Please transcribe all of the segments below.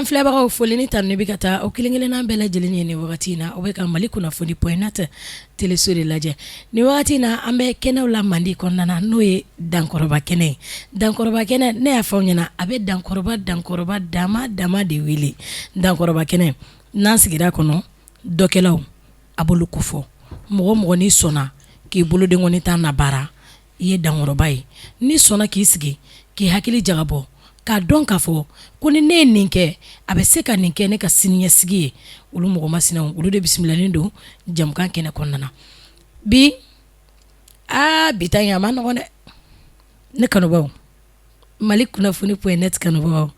An filɛbagaw, foli ni tanuni bɛ ka taa aw kelen-kelenna bɛɛ lajɛlen ye nin wagati in na. Aw bɛ ka Mali kunnafoni.net teleso de lajɛ nin wagati in na. An bɛ kɛnɛw la mandi kɔnɔna na, n'o ye dankɔrɔba kɛnɛ ye. Dankɔrɔba kɛnɛ, ne y'a fɔ aw ɲɛna, a bɛ dankɔrɔba, dankɔrɔba dama dama de wele dankɔrɔba kɛnɛ. N'an sigira kɔnɔ, dɔkɛlaw a b'olu kofɔ. Mɔgɔ mɔgɔ n'i sɔnna k'i bolodenkɔni ta na baara, i ye dankɔrɔba ye. N'i sɔnna k'i sigi k'i hakili jagabɔ k'a dɔn k'a fɔ ko ni ne ye nin kɛ, a bɛ se ka nin kɛ ne ka siniɲɛsigi ye, olu mɔgɔ masinaw, olu de bisimilalen don jamukan kɛnɛ kɔnɔna na bi. Aa, bi ta in a ma nɔgɔn dɛ, ne kanubaw, Mali kunnafoni.net kanubagaw,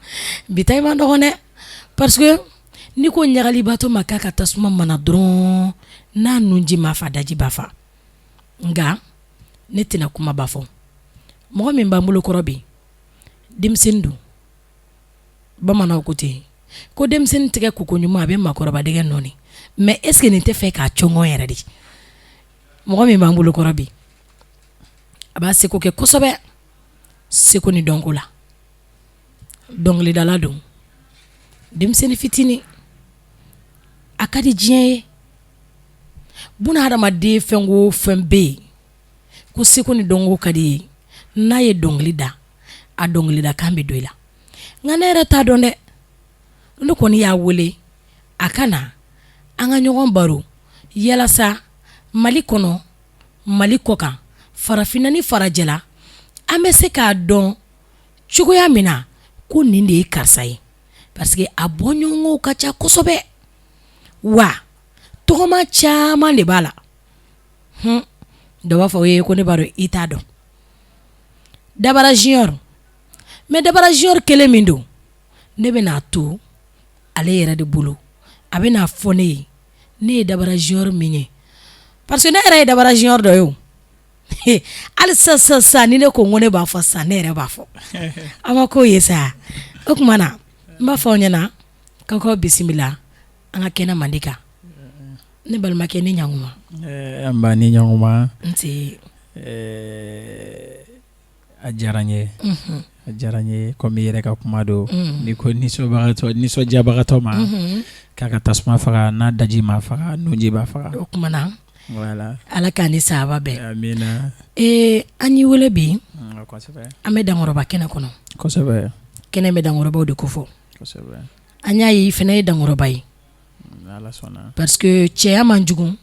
bi ta in ma nɔgɔn dɛ, parce que n'i ko ɲagalibatɔ ma k'a ka tasuma mana dɔrɔn, n'a nunji ma fa, daji b'a fa. Nka ne tɛna kumaba fɔ. Mɔgɔ min b'an bolo kɔrɔ bi, denmisɛnnin don. Bamananw ko ten ko denmisɛnnin tɛgɛ koko ɲuman, a bɛ maakɔrɔba dɛgɛ nɔɔni. Mais est ce que nin tɛ fɛ k'a cɔngɔn yɛrɛ de? Mɔgɔ min b'an bolo kɔrɔ bi, a b'a seko kɛ kosɛbɛ seko ni dɔnko la. Dɔnkilidala don, denmisɛnnin fitinin, a ka di diɲɛ ye. Buna hadamaden fɛn o fɛn bɛ yen ko seko ni dɔnko ka di ye, n'a ye dɔnkili da, a dɔnkilida kan bɛ don i la. Nka ne yɛrɛ t'a dɔn dɛ. Ne kɔni y'a wele a ka na an ka ɲɔgɔn baro yalasa Mali kɔnɔ, Mali kɔkan, farafinna ni farajɛla, an bɛ se k'a dɔn cogoya min na ko nin de ye karisa ye, parce que a bɔɲɔgɔnkow ka ca kosɛbɛ, wa tɔgɔma caman de b'a la. Dɔ b'a fɔ ye ko ne b'a dɔn, i t'a dɔn. Dabara Junior, mais Dabara Junior kelen min don, ne bɛn'a to ale yɛrɛ de bolo, a bɛn'a fɔ ne ye ne ye Dabara Junior min ye, parce que ne yɛrɛ ye Dabara Junior dɔ ye. O hali sisan sisan sisan, ni ne ko ko ne b'a fɔ sisan, ne yɛrɛ b'a fɔ. Aw ma k'o ye sa. O tuma na, n b'a fɔ aw ɲɛna k'aw k'aw bisimila an ka kɛnɛ mandi kan. Ne balimakɛ, ni ɲankuma. Nba, ni ɲankuma. Nse. A diyara n ye, a diyara n ye. Komi i yɛrɛ ka kuma don, n'i ko nisɔndiyabagatɔ ma k'a ka tasuma faga, n'a daji ma faga, nunji b'a faga. O tuma na, voilà. Ala k'a ni sahaba bɛn. Amina. Ee, an y'i wele bi, an bɛ dankɔrɔba kɛnɛ kɔnɔ. Kɛnɛ bɛ dankɔrɔbaw de kofɔ. An y'a ye i fana ye dankɔrɔba ye, parce que cɛya man jugu,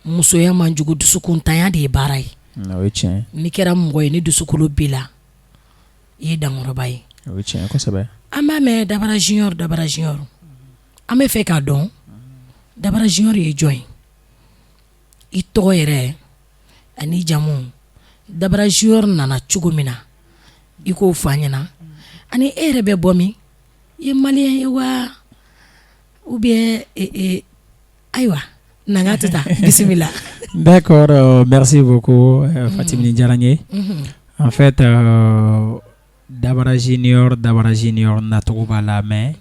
musoya man jugu, dusukuntanya de ye baara ye. N'i kɛra mɔgɔ ye ni dusukolo b'i la, i ye dankɔrɔba ye. An b'a mɛn Dabara Junior, Dabara Junior. An bɛ fɛ k'a dɔn Dabara Junior ye jɔn ye, i tɔgɔ yɛrɛ ani jamu, Dabara Junior nana cogo min na, i k'o fɔ an ɲɛna, ani e yɛrɛ bɛ bɔ min, i ye malien ye wa ou bien? Ayiwa, na tɛ taa, bisimila. D'accord, merci beaucoup, Fatimi, diyara n ye. En fait, Dabara Junior, Dabara Junior nacogo b'a la, mais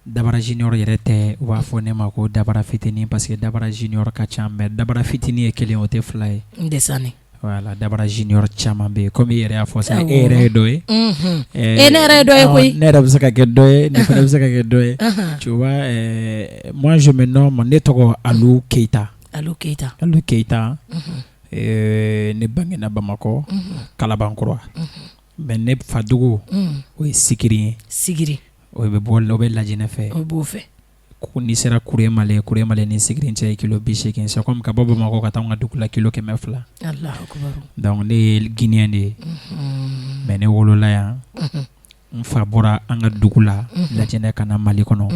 Dabara Junior yɛrɛ tɛ. U b'a fɔ ne ma ko Dabara fitinin, parce que Dabara Junior ka ca, mais Dabara fitinin ye kelen, o tɛ fila ye. N dɛ. Voilà, Dabara Junior caman bɛ yen. Komi i yɛrɛ y'a fɔ sisan, e yɛrɛ ye dɔ ye. E, ne yɛrɛ ye dɔ ye koyi. Ne yɛrɛ bɛ se ka kɛ dɔ ye, nin fana bɛ se ka kɛ dɔ ye. Tu vois, moi je me nomme, ne tɔgɔ Alu Keyita. Alu Keyita. Alu Keyita. Ne bangena Bamakɔ, Kalabankura, mais ne fadugu, o ye Sigiri ye. Sigiri. O bɛ bɔ, o bɛ Lajinɛ fɛ. O b'o fɛ. N'i sera Kuremale, Kuremale ni Sigiri cɛ ye kilo 80, c'est comme ka bɔ Bamakɔ ka taa an ka dugu la, kilo 200. Donc ne ye Guinéen de ye, mais ne wolola yan. N fa bɔra an ka dugu la Lajinɛ ka na Mali kɔnɔ,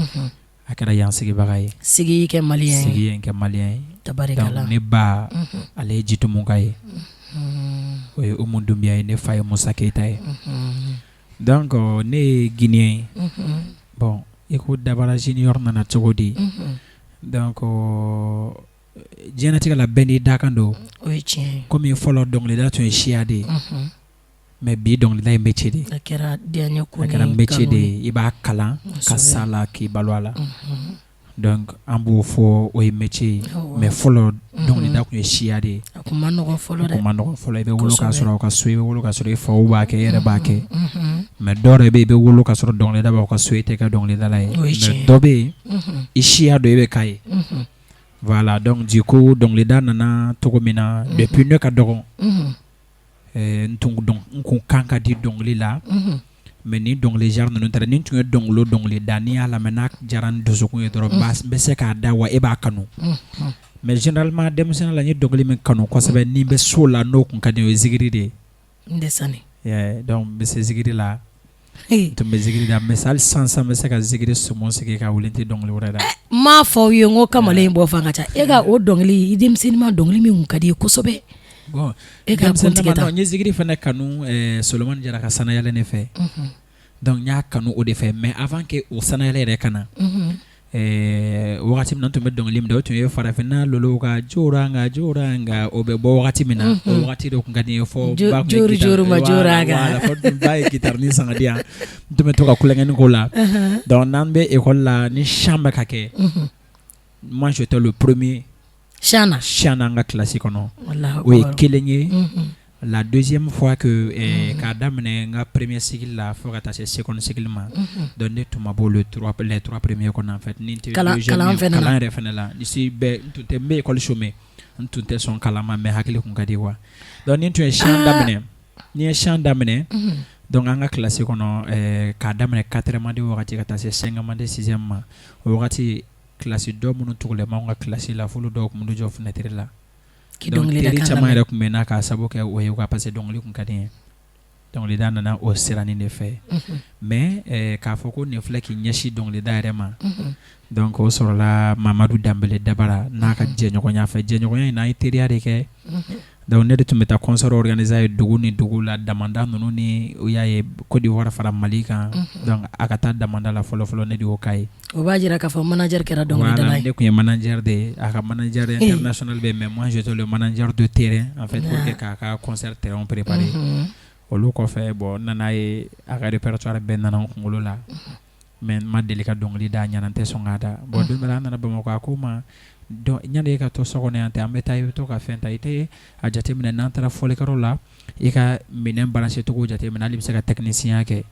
a kɛra yan sigibaga ye. Sigi kɛ malien. Sigi ye kɛ malien ye. Tabarikala. Ne ba, ale ye Jitumuka ye, o ye Umu Dunbiya ye. Ne fa ye Musa Keyita ye. Donc ne ye Guinéen ye. Bon, i ko Dabara Junior nana cogo di? Donc diɲɛlatigɛ la, bɛɛ n'i dakan don. O ye tiɲɛ ye. Komi fɔlɔ dɔnkilida tun ye siya de ye, mais bi dɔnkilida ye métier de ye. A kɛra diyaɲɛ ko. A kɛra métier de ye, i b'a kalan ka s'a la k'i balo a la. Donc an b'o fɔ, o ye métier ye, mais fɔlɔ dɔnkilida tun ye siya de ye. A kun ma nɔgɔn fɔlɔ dɛ. A kun ma nɔgɔn fɔlɔ. I bɛ wolo k'a sɔrɔ aw ka so, i bɛ wolo k'a sɔrɔ i faw b'a kɛ, i yɛrɛ b'a kɛ. Mais dɔw yɛrɛ bɛ yen, i bɛ wolo ka sɔrɔ dɔnkilida b'aw ka so, e tɛ kɛ dɔnkilidala ye. Mais dɔ bɛ yen, i siya dɔ, e bɛ k'a ye. Voilà, donc du coup dɔnkilida nana cogo min na, depuis ne ka dɔgɔ, n tun n kun kan ka di dɔnkili la. Mais ni dɔnkili genre ninnu taara, ni n tun ye dɔnkili o dɔnkili da, n'i y'a lamɛn, n'a diyara n dusukun ye dɔrɔn, n bɛ se k'a da wa e b'a kanu. Mais généralement denmisɛnnin la, n ye dɔnkili min kanu kosɛbɛ ni n bɛ so la, n'o kun ka di, o ye zikiri de ye. Donc n bɛ se zikiri la, n tun bɛ zikiri da, mais hali sisan n bɛ se ka zikiri sumon sigi ka wuli, n tɛ dɔnkili wɛrɛ da. N m'a fɔ aw ye n ko kamalen in bɔ fan ka ca. E ka o dɔnkili, i denmisɛnninma dɔnkili min kun ka di i ye kosɛbɛ? Bon, e ka kuntigɛ ta, n ye zikiri fana kanu Solomani Jara ka sanayɛlɛ ne fɛ. Donc n y'a kanu o de fɛ. Mais avant que o sanayɛlɛ yɛrɛ ka na, wagati min na n tun bɛ dɔnkili min da, o tun ye farafinna lolow ka joranga joranga. O bɛ bɔ wagati min na, o wagati de tun ka di n ye fɔ ba tun ye ba ye guitare san ka di yan, n tun bɛ to ka tulonkɛnin k'o la. Donc n'an bɛ école la, ni chant bɛ ka kɛ, moi j'étais le premier chant na chant na an ka classe kɔnɔ. O ye kelen ye. La deuxième fois que k'a daminɛ n ka premier cycle la fo ka taa se seconde cycle ma, donc ne tun ma bɔ les trois premiers kɔnɔ. En fait, ni n tɛ kalan kalan yɛrɛ fana la, si bɛɛ n tun tɛ, n bɛ école chômer, n tun tɛ sɔn kalan ma, mais hakili kun ka di quoi. Donc ni n tun ye chant daminɛ, ni ye chant daminɛ, donc an ka classe kɔnɔ, k'a daminɛ quatrième année wagati ka taa se cinquième année, sixième ma, o wagati classe dɔ minnu tugulen b'anw ka classe la, f'olu dɔw tun bɛ jɔ fenêtre la. Donc teri caman yɛrɛ tun bɛ n na k'a sababu kɛ o ye quoi, parce que dɔnkili tun ka di n ye. Dɔnkilida nana o siranin de fɛ. Mais k'a fɔ ko nin filɛ k'i ɲɛsin dɔnkilida yɛrɛ ma, donc o sɔrɔla Mamadu Danbele Dabara n'a ka jɛɲɔgɔnya fɛ. Jɛɲɔgɔnya in na, an ye teriya de kɛ. Donc ne de tun bɛ taa concert organiser ye dugu ni dugu la, damanda ninnu ni o y'a ye Côte d'Ivoire fara Mali kan. Donc a ka taa damanda la fɔlɔ fɔlɔ, ne de y'o k'a ye. O b'a jira k'a fɔ manager kɛra dɔnkilidala ye. Ne tun ye manager de ye. A ka manager international bɛ, mais moi j'étais le manager de terrain en fait, pour que k'a ka concert terrain préparer. Olu kɔfɛ, bon, n nana ye a ka répertoire bɛɛ nana n kunkolo la, mais n ma deli ka dɔnkili da a ɲɛna, n tɛ sɔn k'a da. Bon, don dɔ la, an nana Bamakɔ, a ko n ma, donc yanni e ka to so kɔnɔ yan tɛ, an bɛ taa, i bɛ to ka fɛn ta, i tɛ a jateminɛ, n'an taara fɔlikɛyɔrɔ la, i ka minɛn balancer cogo jateminɛ, hali i bɛ se ka technicien kɛ.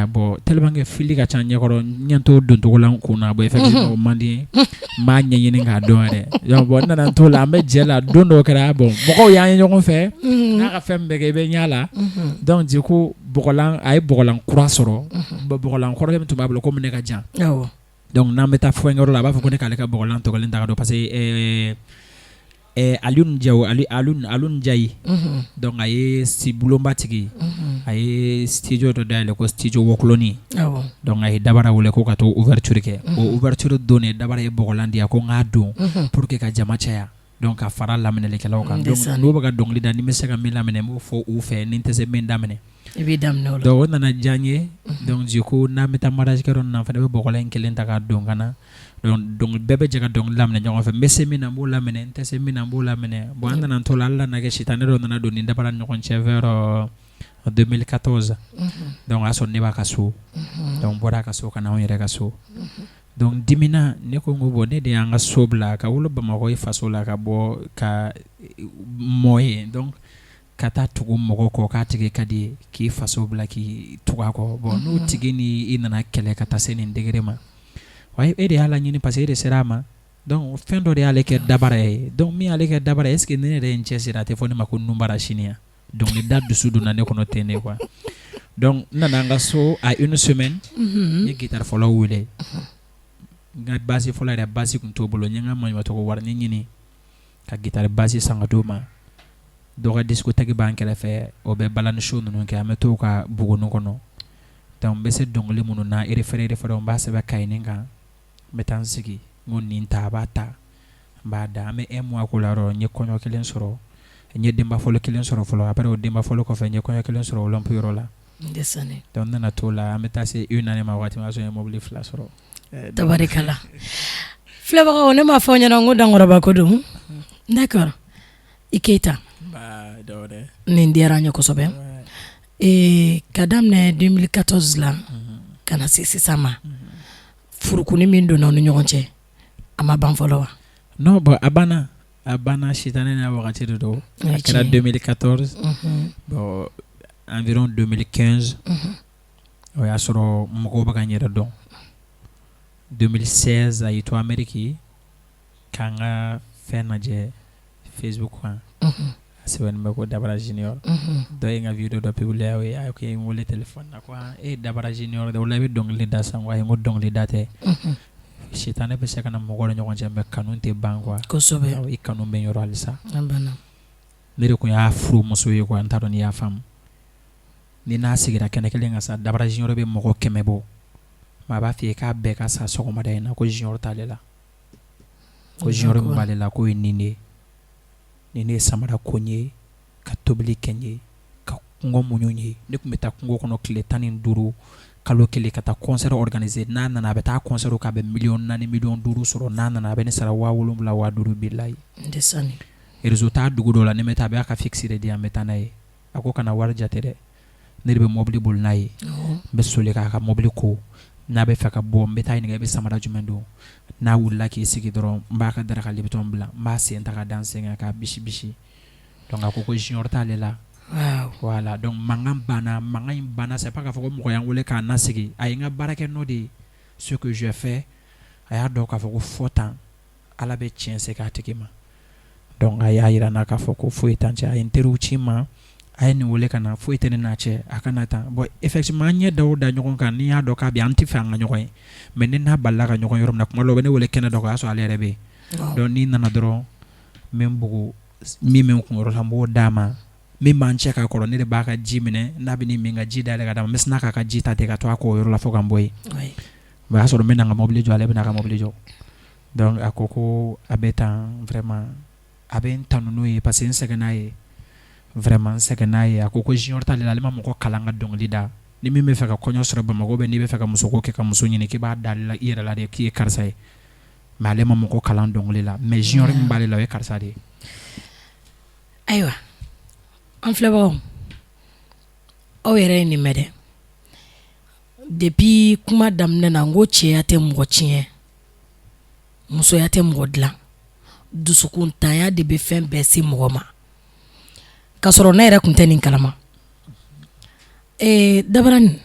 Bon, tellement que fili ka ca ɲɛkɔrɔ, ɲɛ t'o doncogo la n kun na. Bon, effectivement, o man di n ye, n b'a ɲɛɲini k'a dɔn yɛrɛ. Bon, n nana n t'o la, an bɛ jɛ la. Don dɔw kɛra, bon, mɔgɔw y'an ye ɲɔgɔn fɛ, n'a ka fɛn bɛɛ kɛ, i bɛ ɲɛ la. Donc du coup bɔgɔlan, a ye bɔgɔlan kura sɔrɔ. Bɔgɔlan kɔrɔlen min tun b'a bolo, komi ne ka jan, donc n'an bɛ taa fɔnkɛyɔrɔ la, a b'a fɔ ko ne k'ale ka bɔgɔlan tɔ kelen ta ka don, parce que Alioune Diaw, Alioune Ndiaye, donc a ye bulonba tigi, a ye studio dɔ dayɛlɛ ko studio Wɔkulɔni. Donc a ye Dabara wele ko ka to ouverture kɛ. O ouverture don de, Dabara ye bɔgɔlan di yan ko n k'a don pour que ka jama caya, donc ka fara laminɛlikɛlaw kan. Donc n'u bɛ ka dɔnkili da, ni n bɛ se ka min laminɛ, n b'o fɔ u fɛ, ni n tɛ se min daminɛ. I b'i daminɛ o la. Donc o nana diya n ye. Donc du coup n'an bɛ taa mariage kɛyɔrɔ ninnu na, n fana bɛ bɔgɔlan in kelen ta k'a don ka na. Donc bɛɛ bɛ jɛ ka dɔnkili laminɛ ɲɔgɔn fɛ. N bɛ se min na, n b'o laminɛ, n tɛ se min na, n b'o laminɛ. Bon, an nana n t'o la, Ala nana kɛ sitanɛ dɔ nana don ni Dabara ni ɲɔgɔn cɛ vers 2014. Donc o y'a sɔrɔ ne b'a ka so. Donc n bɔra a ka so ka na anw yɛrɛ ka so. Donc dimina, ne ko n ko bon, ne de y'an ka so bila ka wolo Bamakɔ i faso la, ka bɔ ka mɔ yen, donc ka taa tugu mɔgɔ kɔ k'a tigi ka di ye, k'i faso bila k'i tugu a kɔ. Bon, n'o tigi ni i nana kɛlɛ ka taa se nin degré ma, wa e de y'a laɲini, parce que e de sera a ma. Donc fɛn dɔ de y'ale kɛ Dabara ye. Donc min y'ale kɛ Dabara ye, est ce que ne yɛrɛ ye n cɛsiri, a tɛ fɔ ne ma ko Nubara sini ya? Dɔnkilida dusu donna ne kɔnɔ ten de quoi. Donc n nana an ka so à une semaine, n ye guitare fɔlaw wele. N ka basse fɔlɔ yɛrɛ, basse tun t'o bolo. N ye n ka maɲumatɔko warini ɲini ka guitare basse san ka d'o ma. Dɔ ka discothèque b'an kɛrɛfɛ, o bɛ balani show ninnu kɛ, an bɛ t'o ka buguni kɔnɔ. Donc n bɛ se dɔnkili minnu na, refrain refrain, n b'a sɛbɛn cahier kan, n bɛ taa n sigi, n ko nin ta, a b'a ta, n b'a da. An bɛ un mois k'o la yɔrɔ, n ye kɔɲɔ kelen sɔrɔ, n ye denba fɔlɔ kelen sɔrɔ fɔlɔ. Après o denba fɔlɔ kɔfɛ, n ye kɔɲɔ kelen sɔrɔ Olympe yɔrɔ la. Donc n nana t'o la, an bɛ taa se une année ma waati min, o y'a sɔrɔ n ye mobili 2 sɔrɔ. Tabarikala. Filɛbagaw, ne m'a fɔ aw ɲɛna n ko dankɔrɔba ko don. D'accord, i Keyita, nin diyara n ye kosɛbɛ. Ka daminɛ 2014 la ka na se sisan ma, furukuni min donna aw ni ɲɔgɔn cɛ, a ma ban fɔlɔ wa? Non, bon, a banna, a banna. Sitanɛ n'a wagati de don. A kɛra 2014, bon, environ 2015. O y'a sɔrɔ mɔgɔw bɛ ka n yɛrɛ dɔn. 2016, a y'i to Amérique k'an ka fɛn lajɛ Facebook kan, a sɛbɛnnen bɛ ko Dabara Junior. Dɔ ye n ka vidéo dɔ publier, o ye a ye n wele téléphone na ko e ye Dabara Junior de ye, o la i bɛ dɔnkili da sisan. Ko ayi, n ko dɔnkili da tɛ, sitanɛ bɛ se ka na mɔgɔw ni ɲɔgɔn cɛ, mais kanu tɛ ban quoi. I kanu bɛ n yɔrɔ halisa. Ne de tun y'a furumuso ye quoi, n t'a dɔn n'i y'a faamu. Ni n'a sigira kɛnɛ kelen kan sa, Dabara Junior bɛ mɔgɔ 100 bɔ, mais a b'a fɔ i ye k'a bɛɛ ka sa sɔgɔmada in na, ko junior t'ale la, ko junior min b'ale la k'o ye nin de ye. Ni ne ye samara ko n ye, ka tobili kɛ n ye, ka kungo muɲu n ye. Ne tun bɛ taa kungo kɔnɔ tile 15, kalo kelen, ka taa concert organiser. N'a nana, a bɛ taa concert k'a bɛ miliyɔn 4, miliyɔn 5 sɔrɔ. N'a nana, a bɛ ne sara 7000, 5000, bilayi. Réseau t'a dugu dɔw la, ne bɛ taa, a b'a ka fixe de di yan, n bɛ taa n'a ye. A ko kana wari jate dɛ, ne de bɛ mobili boli n'a ye, n bɛ soli k'a ka mobili ko. N'a bɛ fɛ ka bɔ, n bɛ taa ɲininka, i bɛ samara jumɛn don? N'a wulila k'i sigi dɔrɔn, n b'a ka daraka Lipton bila, n b'a sen ta ka da n sen kan k'a bisi bisi. Donc a ko ko junior t'ale la. Voilà, donc mankan banna, mankan in banna. C'est pas k'a fɔ ko mɔgɔ y'an wele k'an nasigi. A ye n ka baarakɛ nɔ de ye, ce que j'ai fait. A y'a dɔn k'a fɔ ko fɔ tan, Ala bɛ tiɲɛ segin a tigi ma. Donc a y'a jira n na k'a fɔ ko foyi t'an cɛ. A ye n teriw ci n ma, a ye nin wele ka na, foyi tɛ ne n'a cɛ, a kana tan. Bon, effectivement, an ɲɛ da o da ɲɔgɔn kan, n'i y'a dɔn k'a bɛ an tɛ fɛ an ka ɲɔgɔn ye, mais ni n'a balila ka ɲɔgɔn yɔrɔ min na, kuma dɔw la, u bɛ ne wele kɛnɛ dɔ kan, o y'a sɔrɔ ale yɛrɛ bɛ yen. Donc n'i nana dɔrɔn, n bɛ n bugu min bɛ n kunkɔrɔ la, n b'o d'a ma. Min b'an cɛ ka kɔrɔ, ne de b'a ka ji minɛ, n'a bɛ min ka ji dayɛlɛ ka d'a ma, n bɛ sina k'a ka ji ta ten ka to a k'o yɔrɔ la fo ka n bɔ yen. O y'a sɔrɔ n bɛ na n ka mobili jɔ, ale bɛ na ka mobili jɔ. Donc a ko ko a bɛ tan, vraiment, a bɛ n tanu n'o ye, parce que n sɛgɛnna ye, vraiment, n sɛgɛnna ye. A ko ko junior t'ale la, ale ma mɔgɔ kalan ka dɔnkili da. Ni min bɛ fɛ ka kɔɲɔ sɔrɔ Bamakɔ bɛ, n'i bɛ fɛ ka musoko kɛ, ka muso ɲini, k'i b'a da i yɛrɛ la de k'i ye karisa ye, mais ale ma mɔgɔ kalan dɔnkili la, mais junior min b'ale la, o ye karisa de ye. Ayiwa, an filɛbagaw, aw yɛrɛ ye nin mɛn dɛ. Depuis kuma daminɛ na, n ko cɛya tɛ mɔgɔ tiɲɛ, musoya tɛ mɔgɔ dilan, dusukuntanya de bɛ fɛn bɛɛ se mɔgɔ ma. Ka sɔrɔ ne yɛrɛ tun tɛ nin kalama. Ee Dabarani,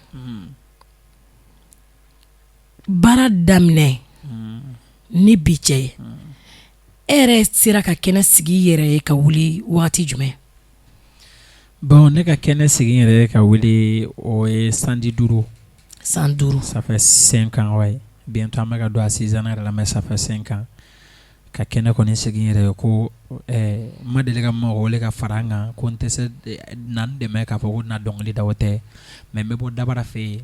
baara daminɛ ni bi cɛ ye, e yɛrɛ sera ka kɛnɛ sigi i yɛrɛ ye ka wuli waati jumɛn? Bon, ne ka kɛnɛ sigi n yɛrɛ ye ka wuli, o ye sanji 5. San 5. Ça fait 5 ans, ouais, bientôt an bɛ ka don a 6 ans yɛrɛ la, mais ça fait 5 ans ka kɛnɛ kɔni sigi n yɛrɛ ye. Ko n ma deli ka mɔgɔ wele ka fara n kan ko n tɛ se na n dɛmɛ k'a fɔ ko na dɔnkili da, o tɛ. Mais n bɛ bɔ Dabara fɛ yen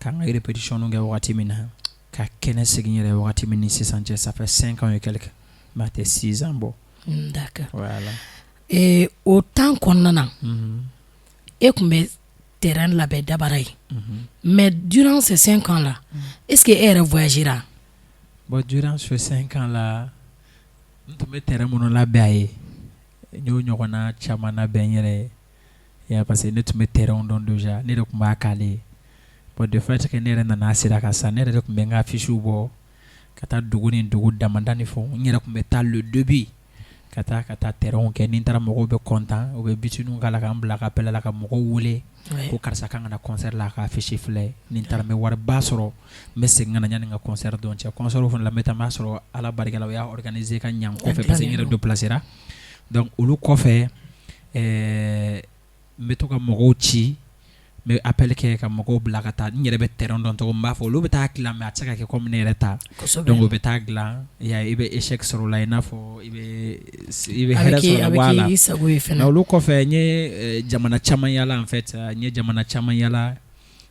k'an ka répétition kɛ wagati min na, ka kɛnɛ sigi n yɛrɛ ye wagati min ni sisan cɛ, ça fait 5 ans et quelques, mais a tɛ 6 ans bɔ. D'accord. Voilà. O temps kɔnɔna na, e tun bɛ terrain labɛn Dabara ye, mais durant ces 5 ans là, est-ce que e yɛrɛ voyagera? Bon, durant ces 5 ans là, n tun bɛ terrain minnu labɛn a ye, n y'o ɲɔgɔnna caman labɛn n yɛrɛ ye, parce que ne tun bɛ terrain dɔn déjà, ne de tun b'a k'ale ye. Bon, de fait que ne yɛrɛ nana a sira kan sisan, ne yɛrɛ de tun bɛ n ka affiche bɔ ka taa dugu ni dugu damada ni fɛnw. N yɛrɛ tun bɛ taa le début ka taa terrain kɛ. Ni n taara, mɔgɔw bɛ content, u bɛ bitininw k'a la ka n bila ka appel la, ka mɔgɔw wele ko karisa kan ka na concert la, a ka affiche filɛ. Ni n taara, n bɛ wariba sɔrɔ, n bɛ segin ka na yanni n ka concert don cɛ. Concert fana la, n bɛ taa, n b'a sɔrɔ Ala barika la, u y'a organiser ka ɲɛ n kɔfɛ, parce que n yɛrɛ déplacera. Donc olu kɔfɛ, n bɛ to ka mɔgɔw ci, n bɛ appel kɛ ka mɔgɔw bila ka taa. N yɛrɛ bɛ terrain dɔn cogo min, n b'a fɔ olu bɛ taa dilan, mais a tɛ se ka kɛ comme ne yɛrɛ ta. Donc u bɛ taa dilan, i y'a ye, i bɛ échec sɔrɔ o la, i n'a fɔ i bɛ hɛrɛ sɔrɔ, voilà. A bɛ k'i sago ye fɛnɛ. Mais olu kɔfɛ, n ye jamana caman yala. En fait, n ye jamana caman yala.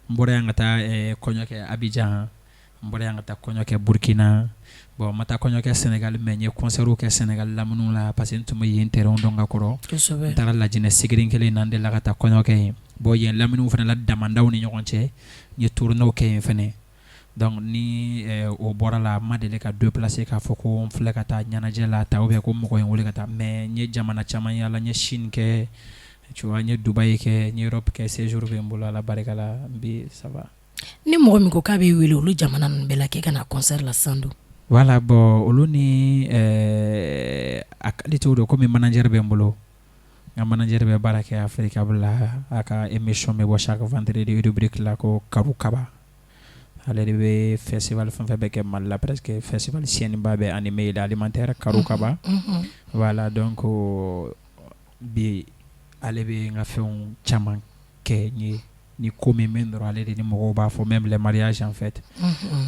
N bɔra yan ka taa kɔɲɔ kɛ Abidjan, n bɔra yan ka taa kɔɲɔ kɛ Burkina. Bon, n ma taa kɔɲɔ kɛ Sénégal, mais n ye concert kɛ Sénégal laminiw la, parce que n tun bɛ yen terrain dɔn ka kɔrɔ. N taara Lajinɛ Sigiri kelen na, n delila ka taa kɔɲɔ kɛ yen. Bon, yen laminiw fana la, damandaw ni ɲɔgɔn cɛ, n ye tournées kɛ yen fana. Donc ni o bɔra la, n ma deli ka déplacer k'a fɔ ko n filɛ ka taa ɲɛnajɛ la ta ou bien ko mɔgɔ ye n wele ka taa. Mais n ye jamana caman yala, n ye Chine kɛ, tu vois, n ye Dubaï kɛ, n ye Europe kɛ, séjour bɛ n bolo, Ala barika la, bi ça va. Ni mɔgɔ min ko k'a b'i wele olu jamana ninnu bɛɛ la k'e ka na concert la sisan dun? Voilà, bon, olu ni a qualité don, komi manager bɛ n bolo. N ka manager bɛ baara kɛ Africable la, a ka émission bɛ bɔ chaque vendredi rubrique la ko Karu Kaba. Ale de bɛ festival fɛn fɛn bɛ kɛ Mali la presque festival chaîne ba bɛɛ animé il est alimentaire Karu Kaba. Voilà, donc bi ale bɛ n ka fɛnw caman kɛ n ye. Ni ko min bɛ dɔrɔn ale de ni mɔgɔw b'a fɔ, même les mariages en fait.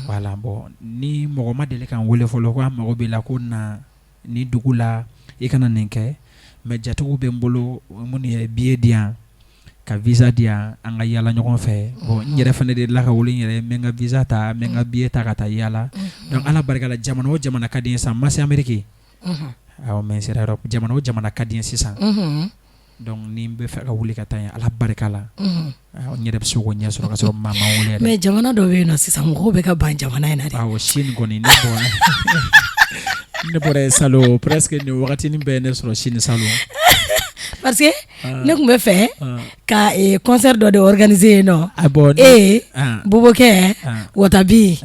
Voilà, bon, ni mɔgɔ ma deli ka n wele fɔlɔ ko a mago b'i la ko na ni dugu la i kana nin kɛ, mais jatigiw bɛ n bolo minnu ye billet di yan, ka visa di yan, an ka yaala ɲɔgɔn fɛ. Bon, n yɛrɛ fana de la ka wele n yɛrɛ, n bɛ n ka visa ta, n bɛ n ka billet ta ka taa yaala. Donc Ala barika la, jamana o jamana ka di n ye sisan, ma se Amérique, awɔ, mais n sera Europe. Jamana o jamana ka di n ye sisan, donc ni n bɛ fɛ ka wuli ka taa yen, Ala barika la, n yɛrɛ bɛ se k'o ɲɛ sɔrɔ ka sɔrɔ maa ma n wele yɛrɛ. Mais jamana dɔ bɛ yen nɔ sisan, mɔgɔw bɛ ka ban jamana in na dɛ. Awɔ, Chine kɔni, ne bɔra yen salon, presque nin wagatinin bɛɛ ye ne sɔrɔ Chine salon. Parce que ne tun bɛ fɛ ka concert dɔ de organiser yen nɔ. Ah bon? E Bobokɛ, Watabi,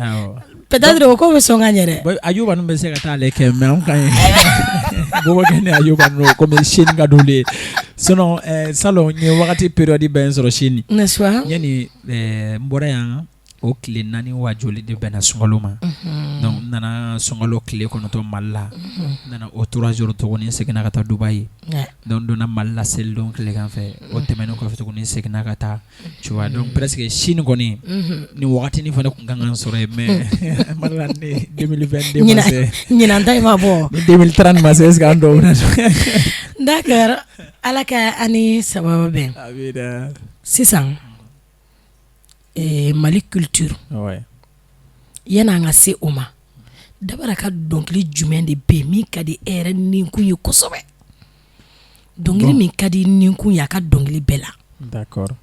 peut-être o ko bɛ sɔn ka ɲɛ dɛ. Bon, Ayuba ninnu bɛ se ka taa ale kɛ, mais anw ka ɲi Bobokɛ ni Ayuba ninnu, komi Chine ka d'olu ye. Sinon salon, n ye wagati période bɛɛ sɔrɔ Chine. N'est-ce pas? Yanni n bɔra yan, o tile 4 wa joli de bɛnna sunkalo ma. Donc n nana sunkalo tile 9 Mali la, n nana o 3 jours tuguni, n seginna ka taa Dubaï. Donc n donna Mali la selidon tilegan fɛ, o tɛmɛnen kɔfɛ tuguni, n seginna ka taa, tu vois. Donc presque Chine kɔni, nin wagatinin fana tun kan ka n sɔrɔ yen, mais Mali la ni 2022 ma se. Ɲinan ta in ma bɔ. Ni 2030 ma se, est ce que an dɔw bɛna. D'accord, Ala ka an ni sababa bɛn. Amina. Sisan Mali culture, yan'an ka se o ma, Dabara ka dɔnkili jumɛn de bɛ yen min ka di e yɛrɛ ninkun ye kosɛbɛ, dɔnkili min ka di ninkun ye a ka dɔnkili bɛɛ la? D'accord,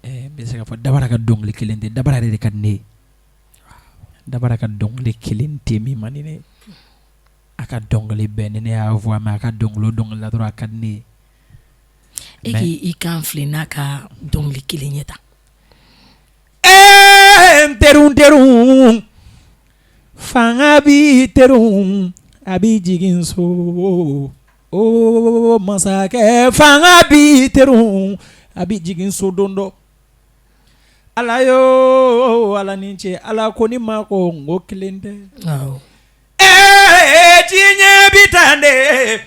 n bɛ se k'a fɔ Dabara ka dɔnkili kelen tɛ, Dabara yɛrɛ de ka di ne ye. Dabara ka dɔnkili kelen tɛ min man di ne ye. A ka dɔnkili bɛɛ, ni ne y'a voix mɛn, a ka dɔnkili o dɔnkili la dɔrɔn, a ka di ne ye. E k'i kan fili n'a ka dɔnkili kelen ye tan. Ɛɛ, n teriw, teriw, fanga b'i teriw, a b'i jigin so. O masakɛ, fanga b'i teriw, a b'i jigin so don dɔ. Ala yo, Ala ni ce, Ala ko ni ma ko n ko kelen tɛ. Ɛɛ, diɲɛ bi tan de,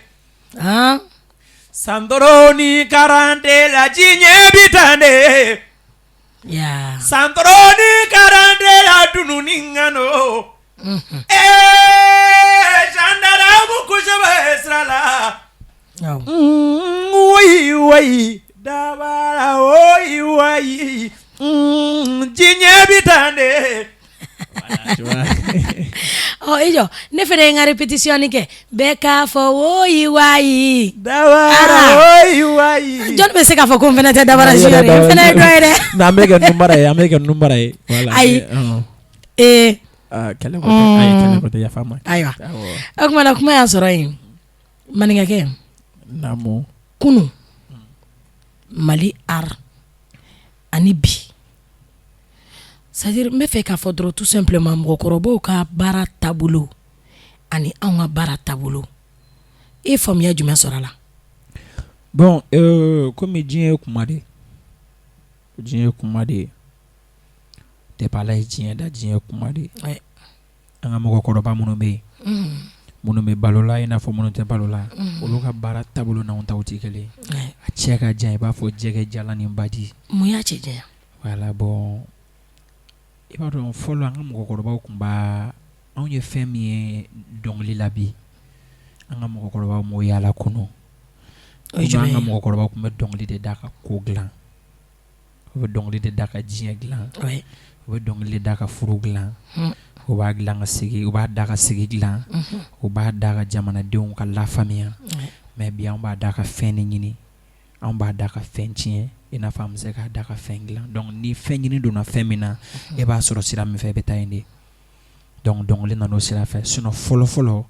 san dɔrɔn ni karante la, diɲɛ bi tan de, san dɔrɔn ni karante la, dunun ŋano. Ɛɛ, gendarme kosɛbɛ sira la, woyi woyi, Dabara woyi woyi, diɲɛ bi tan de. Ɔ, i jɔ, ne fana ye n ka répétition kɛ, bɛɛ k'a fɔ woyi wayi. Dabara woyi wayi. Jɔn bɛ se k'a fɔ ko n fana tɛ Dabara Junior ye? N fana ye dɔ ye dɛ. An bɛ kɛ nunbara ye, an bɛ kɛ nunbara ye. Ayi, ee. Kɛlɛ ko tɛ, ayi, kɛlɛ ko tɛ, yafa n ma. Ayiwa, o tuma na kuma y'a sɔrɔ yen, maninkakɛ. Naamu. Kunun Mali art ani bi, c'est à dire n bɛ fɛ k'a fɔ dɔrɔn tout simplement, mɔgɔkɔrɔbaw ka baara taabolo ani anw ka baara taabolo, e ye faamuya jumɛn sɔrɔ a la? Bon, komi diɲɛ ye kuma de ye, diɲɛ ye kuma de ye, depuis Ala ye diɲɛ da, diɲɛ ye kuma de ye. An ka mɔgɔkɔrɔba minnu bɛ yen, minnu bɛ balo la, i n'a fɔ minnu tɛ balo la, olu ka baara taabolo n'anw taw tɛ kelen ye. A cɛ ka jan i b'a fɔ jɛgɛ jalan ni baji. Mun y'a cɛ janya? Voilà, bon, i b'a dɔn, fɔlɔ an ka mɔgɔkɔrɔbaw tun b'a, anw ye fɛn min ye dɔnkili la bi, an ka mɔgɔkɔrɔbaw m'o y'a la kunun. O ye jumɛn An ka ye? Mɔgɔkɔrɔbaw tun bɛ dɔnkili de da ka ko dilan, u bɛ dɔnkili de da ka diɲɛ dilan, u bɛ dɔnkili de da ka furu dilan, u b'a dilan ka sigi, u b'a da ka sigi dilan, u b'a da ka jamanadenw ka lafaamuya. Mais bi, an b'a da ka fɛn de ɲini, anw b'a da ka fɛn tiɲɛ i n'a fɔ an bɛ se k'a da ka fɛn dilan. Donc ni fɛn ɲini donna fɛn min na, e b'a sɔrɔ sira min fɛ, e bɛ taa yen de. Donc dɔnkili nana o sira fɛ. Sinon fɔlɔ fɔlɔ,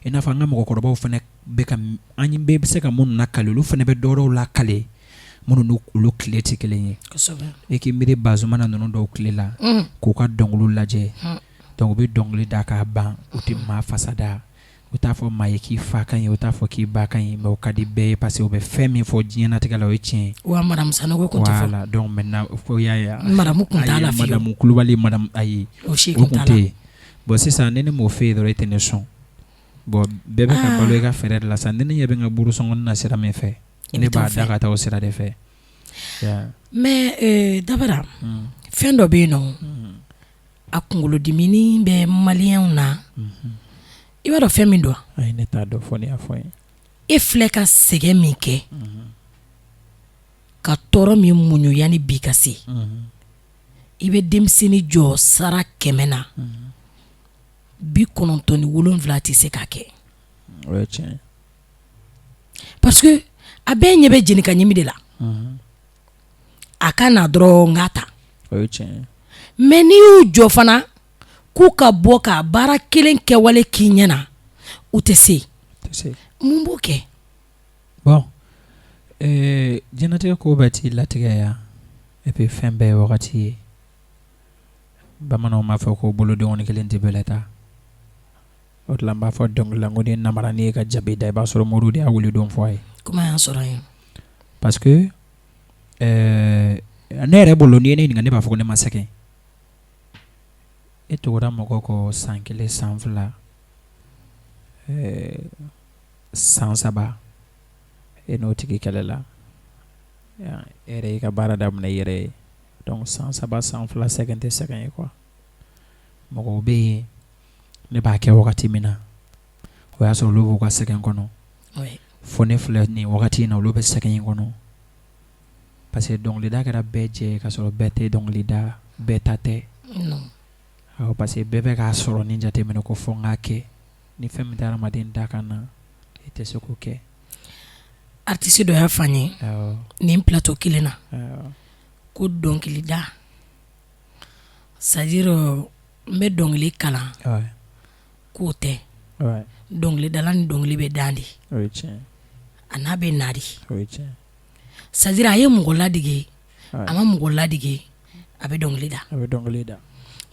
i n'a fɔ an ka mɔgɔkɔrɔbaw fana bɛ ka, an bɛɛ bɛ se ka minnu lakale, olu fana bɛ dɔwɛrɛw lakale minnu n'u olu tile tɛ kelen ye. E k'i miiri Bazumana ninnu dɔw tile la, k'u ka dɔnkiliw lajɛ. Donc u bɛ dɔnkili da k'a ban, u tɛ maa fasa da. U t'a fɔ maa ye k'i fa ka ɲi, u t'a fɔ k'i ba ka ɲi, mais o ka di bɛɛ ye parce que u bɛ fɛn min fɔ diɲɛnatigɛ la, o ye tiɲɛ ye. Wa madame Sanogo tun tɛ fɔ. Voilà, donc maintenant fo i y'a ye wa? Madame tun t'a la fiyewu. Madame Kulubali, madame ayi. O si tun t'a la. Bon sisan ni ne m'o f'e ye dɔrɔn e tɛ ne sɔn. Bon bɛɛ bɛ ka balo i ka fɛɛrɛ de la sa, ni ne ɲɛ bɛ n ka burusɔngɔnin na sira min fɛ, ne b'a da ka taa o sira de fɛ. Mais Dabara, fɛn dɔ bɛ yen nɔ, a kunkolodiminin bɛ maliyɛnw na, i b'a dɔn fɛn min don wa? Ayi, ne t'a dɔn fo n'i y'a fɔ n ye. E filɛ ka sɛgɛn min kɛ, ka tɔɔrɔ min muɲu yanni bi ka se, i bɛ denmisɛnnin jɔ sara 100 na, 97 tɛ se k'a kɛ. O ye tiɲɛ ye. Parce que a bɛɛ ɲɛ bɛ jeni ka ɲimi de la. A ka na dɔrɔn n k'a ta. O ye tiɲɛ ye. Mais n'i y'u jɔ fana k'u ka bɔ ka baara kelen kɛwale k'i ɲɛ na, u tɛ se. Mun b'o kɛ? Bon diɲɛnatigɛ ko bɛɛ t'i latigɛ ya, et puis fɛn bɛɛ ye wagati ye. Bamananw b'a fɔ ko bolodenkɔni kelen tɛ bɛlɛ ta. O de la n b'a fɔ dɔnkili la ko ni namaranin ye ka jabi da, i b'a sɔrɔ moriw de y'a wuli don fɔ a ye. Kuma y'a sɔrɔ yen. Parce que ne yɛrɛ bolo, n'i ye ne ɲininka, ne b'a fɔ ko ne ma sɛgɛn. E tugura mɔgɔ kɔ san 1, san 2, san 3, e n'o tigi kɛlɛla, e yɛrɛ y'i ka baara daminɛ i yɛrɛ ye. Donc san 3, san 2, sɛgɛn tɛ sɛgɛn ye quoi. Mɔgɔw bɛ yen, ne b'a kɛ wagati min na, o y'a sɔrɔ olu b'u ka sɛgɛn kɔnɔ. Fo ne filɛ nin wagati in na, olu bɛ sɛgɛn in kɔnɔ. Parce que dɔnkilida kɛra bɛɛ jɛ ka sɔrɔ bɛɛ tɛ dɔnkilida, bɛɛ ta tɛ. Awɔ, parce que bɛɛ bɛ k'a sɔrɔ ni jateminɛ ko fo n k'a kɛ. Ni fɛn min tɛ hadamaden da kan na, i tɛ se k'o kɛ. Artiste dɔ y'a fɔ an ye nin plateau kelen na ko dɔnkilida, c'est à dire n bɛ dɔnkili kalan k'o tɛ, dɔnkilidala ni dɔnkili bɛ dan de, a n'a bɛ na de. C'est à dire a ye mɔgɔ ladege, a ma mɔgɔ ladege, a bɛ dɔnkili da.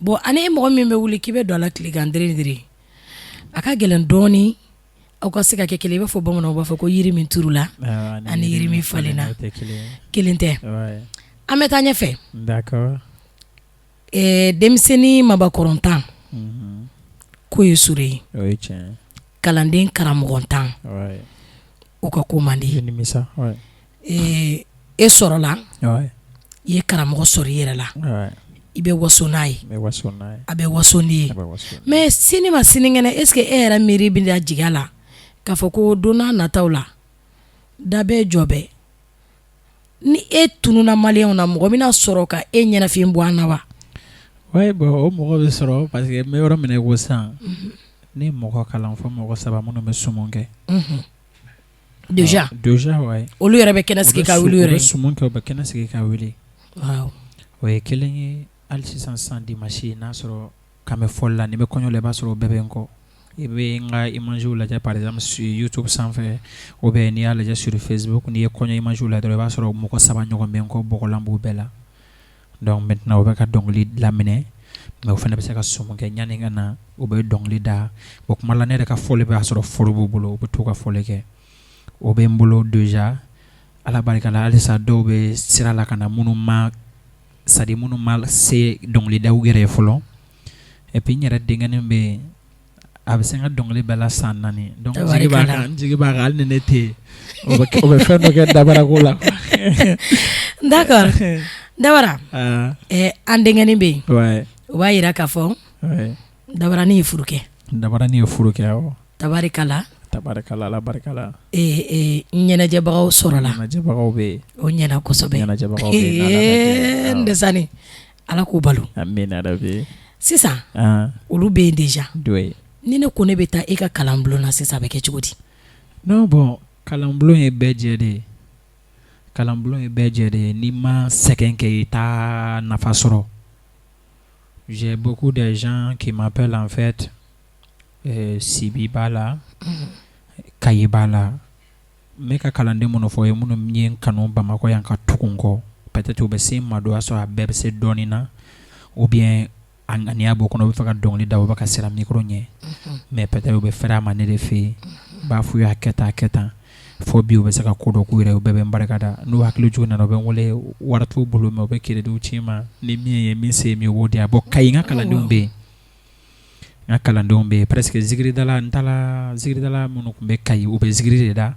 Bon, ani e mɔgɔ min bɛ wuli k'i bɛ don a la tilegan dere, a ka gɛlɛn dɔɔnin aw ka se ka kɛ kelen. I b'a fɔ bamananw b'a fɔ ko yiri min turula ani yiri min falenna kelen tɛ. An bɛ taa ɲɛfɛ. Denmisɛnnin mabakɔrɔntan k'o ye sure ye, kalanden karamɔgɔntan o ka ko man di. E sɔrɔla, i ye karamɔgɔ sɔrɔ i yɛrɛ la, i bɛ waso n'a ye, a bɛ waso n'i ye. Mais sini ma sinikɛnɛ, est-ce que e yɛrɛ miiri bɛna jigin a la k'a fɔ ko don n'a nataw la, da bɛɛ jɔ bɛɛ, ni e tununna maliyɛnw na, mɔgɔ bɛna sɔrɔ ka e ɲɛnafin bɔ an na wa? Oui, bon, o mɔgɔ bɛ sɔrɔ parce que n bɛ yɔrɔ min na i ko sisan, ne ye mɔgɔ kalan fo mɔgɔ 3 minnu bɛ sumu kɛ. Déjà? Déjà, ouais. Olu yɛrɛ bɛ kɛnɛ sigi ka wuli yɛrɛ. U bɛ sumu kɛ, u bɛ kɛnɛ sigi ka wuli. O ye kelen ye. Hali sisan sisan dimanche, n'a sɔrɔ k'an bɛ fɔli la, ni bɛ kɔɲɔ la, i b'a sɔrɔ o bɛɛ bɛ n kɔ. I bɛ n ka image lajɛ par exemple sur YouTube sanfɛ, ou bien n'i y'a lajɛ sur Facebook, n'i ye kɔɲɔ image lajɛ dɔrɔn, i b'a sɔrɔ mɔgɔ 3 ɲɔgɔn bɛ n kɔ, bɔgɔlan b'u bɛɛ la. Donc maintenant u bɛ ka dɔnkili laminɛ, mais u fana bɛ se ka sumu kɛ yanni ka na, u bɛ dɔnkili da. O kuma la, ne yɛrɛ ka fɔli bɛ y'a sɔrɔ fɔli b'u bolo, u bɛ t'u ka fɔli kɛ. O bɛ n bolo déjà, Ala barika la. Halisa dɔw bɛ sira la ka na, minnu ma, c'est à dire minnu ma se dɔnkilidaw yɛrɛ ye fɔlɔ. Et puis n yɛrɛ denkɛnin bɛ yen, a bɛ se n ka dɔnkili bɛɛ la san 4. Donc n jigi b'a kan, hali ni ne tɛ yen, o bɛ fɛn dɔ kɛ dabarako la. D'accord, Dabara, an denkɛnin bɛ yen, o b'a jira k'a fɔ Dabaranin ye furu kɛ. Dabaranin ye furu kɛ, awɔ. Tabarikala. Tabarikala, Ala barika la. Ɲɛnajɛbagaw sɔrɔla. Ɲɛnajɛbagaw bɛ yen. O ɲɛna kosɛbɛ. Ɲɛnajɛbagaw bɛ yen. N dɛsani, Ala k'u balo. Amina rabi. Sisan olu bɛ yen déjà. Ni ne ko ne bɛ taa e ka kalanbulon na sisan, a bɛ kɛ cogo di? Non, bon, kalanbulon ye bɛɛ jɛ de ye. Kalanbulon ye bɛɛ jɛ de ye. N'i ma sɛgɛn kɛ, i t'a nafa sɔrɔ. J'ai beaucoup de gens qui m'appellent en fait. Sibi b'a la, Kayi b'a la. N bɛ ka kalanden minnu fɔ ye, minnu ye n kanu Bamakɔ yan ka tugu n kɔ, peut-être u bɛ se n ma don, o y'a sɔrɔ a bɛɛ bɛ se dɔɔnin na, ou bien a ŋaniya b'u kɔnɔ u bɛ fɛ ka dɔnkili da u bɛ ka siran micro ɲɛ mais peut-être u bɛ fɛrɛ a ma ne de fɛ yen n b'a f'u y'a kɛ tan a kɛ tan fo bi u bɛ se ka ko dɔ k'u yɛrɛ u bɛɛ bɛ n barika da n'u hakili jugu nana u bɛ n wele wari t'u bolo mais u bɛ crédit ci n ma ni min ye min se min u b'o di yan bon Kayi n ka kalandenw bɛ yen n ka kalandenw bɛ yen presque zikiridala n taara zikiridala minnu tun bɛ Kayi u bɛ zikiri de da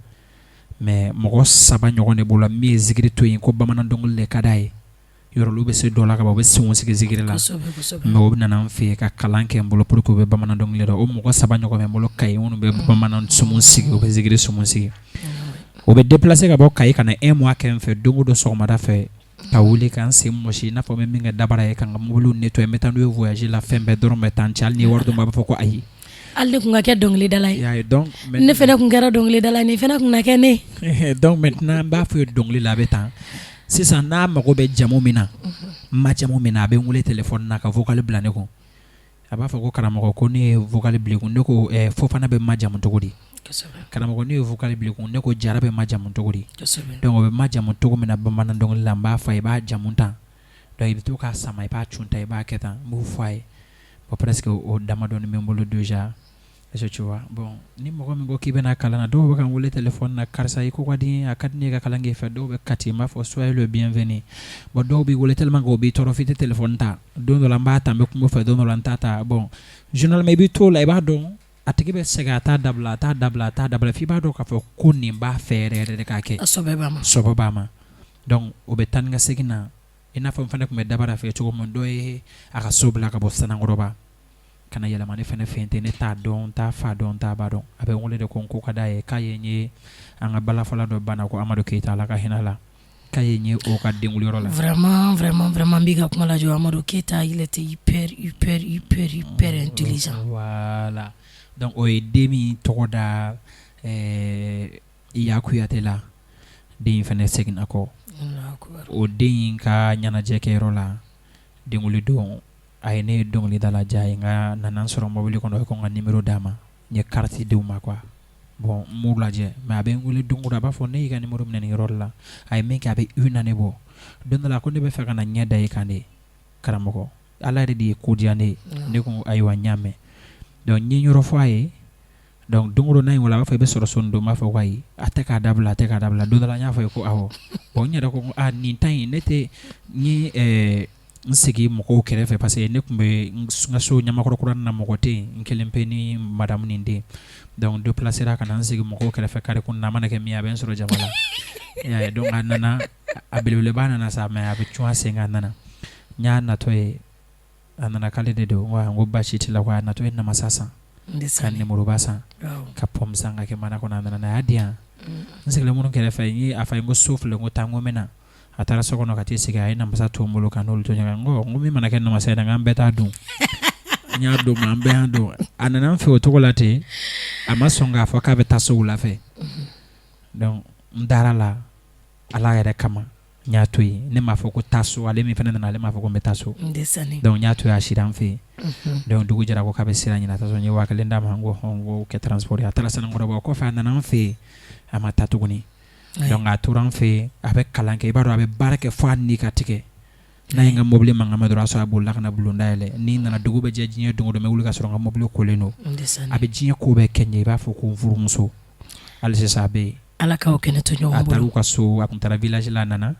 mais mɔgɔ saba ɲɔgɔn de b'o la min ye zikiri to yen ko bamanan dɔnkili de ka d'a ye yɔrɔ olu bɛ se dɔ la ka ban u bɛ senw sigi zikiri la mais u nana n fɛ yen ka kalan kɛ n bolo pour que u bɛ bamanan dɔnkili da o mɔgɔ saba ɲɔgɔn bɛ n bolo Kayi minnu bɛ bamanan sumu sigi u bɛ zikiri sumu sigi u bɛ déplacer ka bɔ Kayi ka na un mois kɛ n fɛ don o don sɔgɔmada fɛ ka wuli ka n sen mɔsi i n'a fɔ n bɛ min kɛ dabara ye ka n ka mobili nettoyer n bɛ taa n'u ye voyage la fɛn bɛɛ dɔrɔn bɛ taa n ci hali ni ye wari d'u ma a b'a fɔ ko ayi hali ne tun ka kɛ dɔnkilidala ye ne fana tun kɛra dɔnkilidala nin fana tun na kɛ ne donc maintenant n b'a fɔ ye dɔnkili la a bɛ tan sisan n'a mago bɛ jamu min na majamu min na a bɛ n wele téléphone na ka vocal bila ne kun a b'a fɔ ko karamɔgɔ ko ne ye vocal bila i kun ne ko Fofana bɛ majamu cogo di karamɔgɔ ne ye vocal bila i kun ne ko Jara bɛ majamu cogo di donc o bɛ majamu cogo min na bamanan dɔnkili la n b'a fɔ a ye i b'a jamu tan donc i bɛ to k'a sama i b'a cun tan i b'a kɛ tan n b'o fɔ a ye bon presque o damadɔni bɛ n bolo déjà est-ce que tu vois bon ni mɔgɔ min ko k'i bɛna kalan na dɔw bɛ ka n wele téléphone na karisa i ko ka di a ka di ne ye ka kalan k'i fɛ dɔw bɛ Kati n b'a fɔ soyez le bienvenu bon dɔw b'i wele tellement que o b'i tɔɔrɔ f'i tɛ téléphone ta don dɔ la n b'a ta n bɛ kuma u fɛ don dɔ la n t'a ta bon généralement i bɛ t'o la i b'a dɔn a tigi bɛ sɛgɛn a t'a dabila a t'a dabila a t'a dabila f'i b'a dɔn k'a fɔ ko nin b'a fɛ yɛrɛ yɛrɛ de k'a kɛ sɔbɛ b'a ma sɔbɛ b'a ma donc o bɛ taa ni ka segin na i n'a fɔ n fana tun bɛ dabara fɛ cogo min dɔ ye a ka so bila ka bɔ Sanankɔrɔba ka na yɛlɛma ne fana fɛ ten ne t'a dɔn n t'a fa dɔn n t'a ba dɔn a bɛ n wele de ko n ko ka d'a ye k'a ye n ye an ka balafɔla dɔ banna ko Amadu Keyita Ala ka hinɛ a la k'a ye n ye o ka denkunliyɔrɔ la vraiment vraiment vraiment n b'i ka kuma lajɔ Amadu Keyita il était hyper hyper hyper hyper intelligent voilà donc o ye den min tɔgɔ da Ya Kuyate la den in fana seginna kɔ o den in ka ɲɛnajɛ kɛyɔrɔ la denkundi don a ye ne ye dɔnkilidala diya ye nka nana n sɔrɔ mobili kɔnɔ ko n ka numéro d'a ma n ye carte di u ma quoi bon n m'u lajɛ mais a bɛ n wele don o don a b'a fɔ ne y'i ka numéro minɛ nin yɔrɔ la a ye min kɛ a bɛ une année bɔ don dɔ la ko ne bɛ fɛ ka na ɲɛ da i kan de karamɔgɔ Ala yɛrɛ de ye ko diya ne ye ne ko ayiwa n y'a mɛn donc n ye yɔrɔ fɔ a ye donc don o don n'a ye n wele a b'a fɔ i bɛ sɔrɔ so nin don n b'a fɔ ko ayi a tɛ k'a dabila a tɛ k'a dabila don dɔ la n y'a fɔ a ye ko awɔ bon n yɛrɛ ko aa nin ta in ne tɛ n ye n sigi mɔgɔw kɛrɛfɛ parce que ne tun bɛ n ka so Ɲamakɔrɔ kura na mɔgɔ tɛ yen n kelen pe ni madame ni n den donc n déplacera ka na n sigi mɔgɔw kɛrɛfɛ carré kɔnɔna a mana kɛ min ye a bɛ n sɔrɔ jama la i y'a ye donc a nana a belebeleba nana sa mais a bɛ cun a sen kan a nana n y'a natɔ ye a nana k'ale de don n ko baasi t'i la ko a natɔ ye namasa san ka nemuruba san ka pomme san ka kɛ mana kɔnɔ a nana a y'a di yan n sigilen minnu kɛrɛfɛ n ye a fɔ a ye n ko so filɛ n ko taa n ko n bɛ na a taara so kɔnɔ ka t'i sigi a ye namasa to n bolo ka n'olu to ɲɔgɔn kan n ko min mana kɛ namasa ye an bɛɛ t'a dun n y'a d'o ma an bɛɛ y'a dun a nana n fɛ o cogo la ten a ma sɔn k'a fɔ k'a bɛ taa so wula fɛ donc n dara la Ala yɛrɛ kama n y'a to yen ne m'a fɔ ko taa so ale min fana nana ale m'a fɔ ko n bɛ taa so donc n y'a to yen a sira an fɛ yen donc dugu jɛra ko k'a bɛ sira ɲini a taara so n ye 5000 d'a ma n ko hɔn n ko kɛ transport ye a taara Sanankɔrɔba o kɔfɛ a nana an fɛ yen a ma taa tuguni donc a tora an fɛ yen a bɛ kalan kɛ i b'a dɔn a bɛ baara kɛ fo a ni ka tigɛ n'a ye n ka mobili mankan mɛn dɔrɔn a sɔrɔ a bolila ka na bulonda yɛlɛ ni nana dugu bɛ jɛ diɲɛ don o don n bɛ wuli ka sɔrɔ n ka mobili kolen don a bɛ diɲɛ ko bɛɛ kɛ n ye i b'a fɔ ko n furumuso hali sisan a bɛ yen Ala k'aw kɛnɛ to ɲɔgɔn bolo a taara u ka so a tun taara village la a nana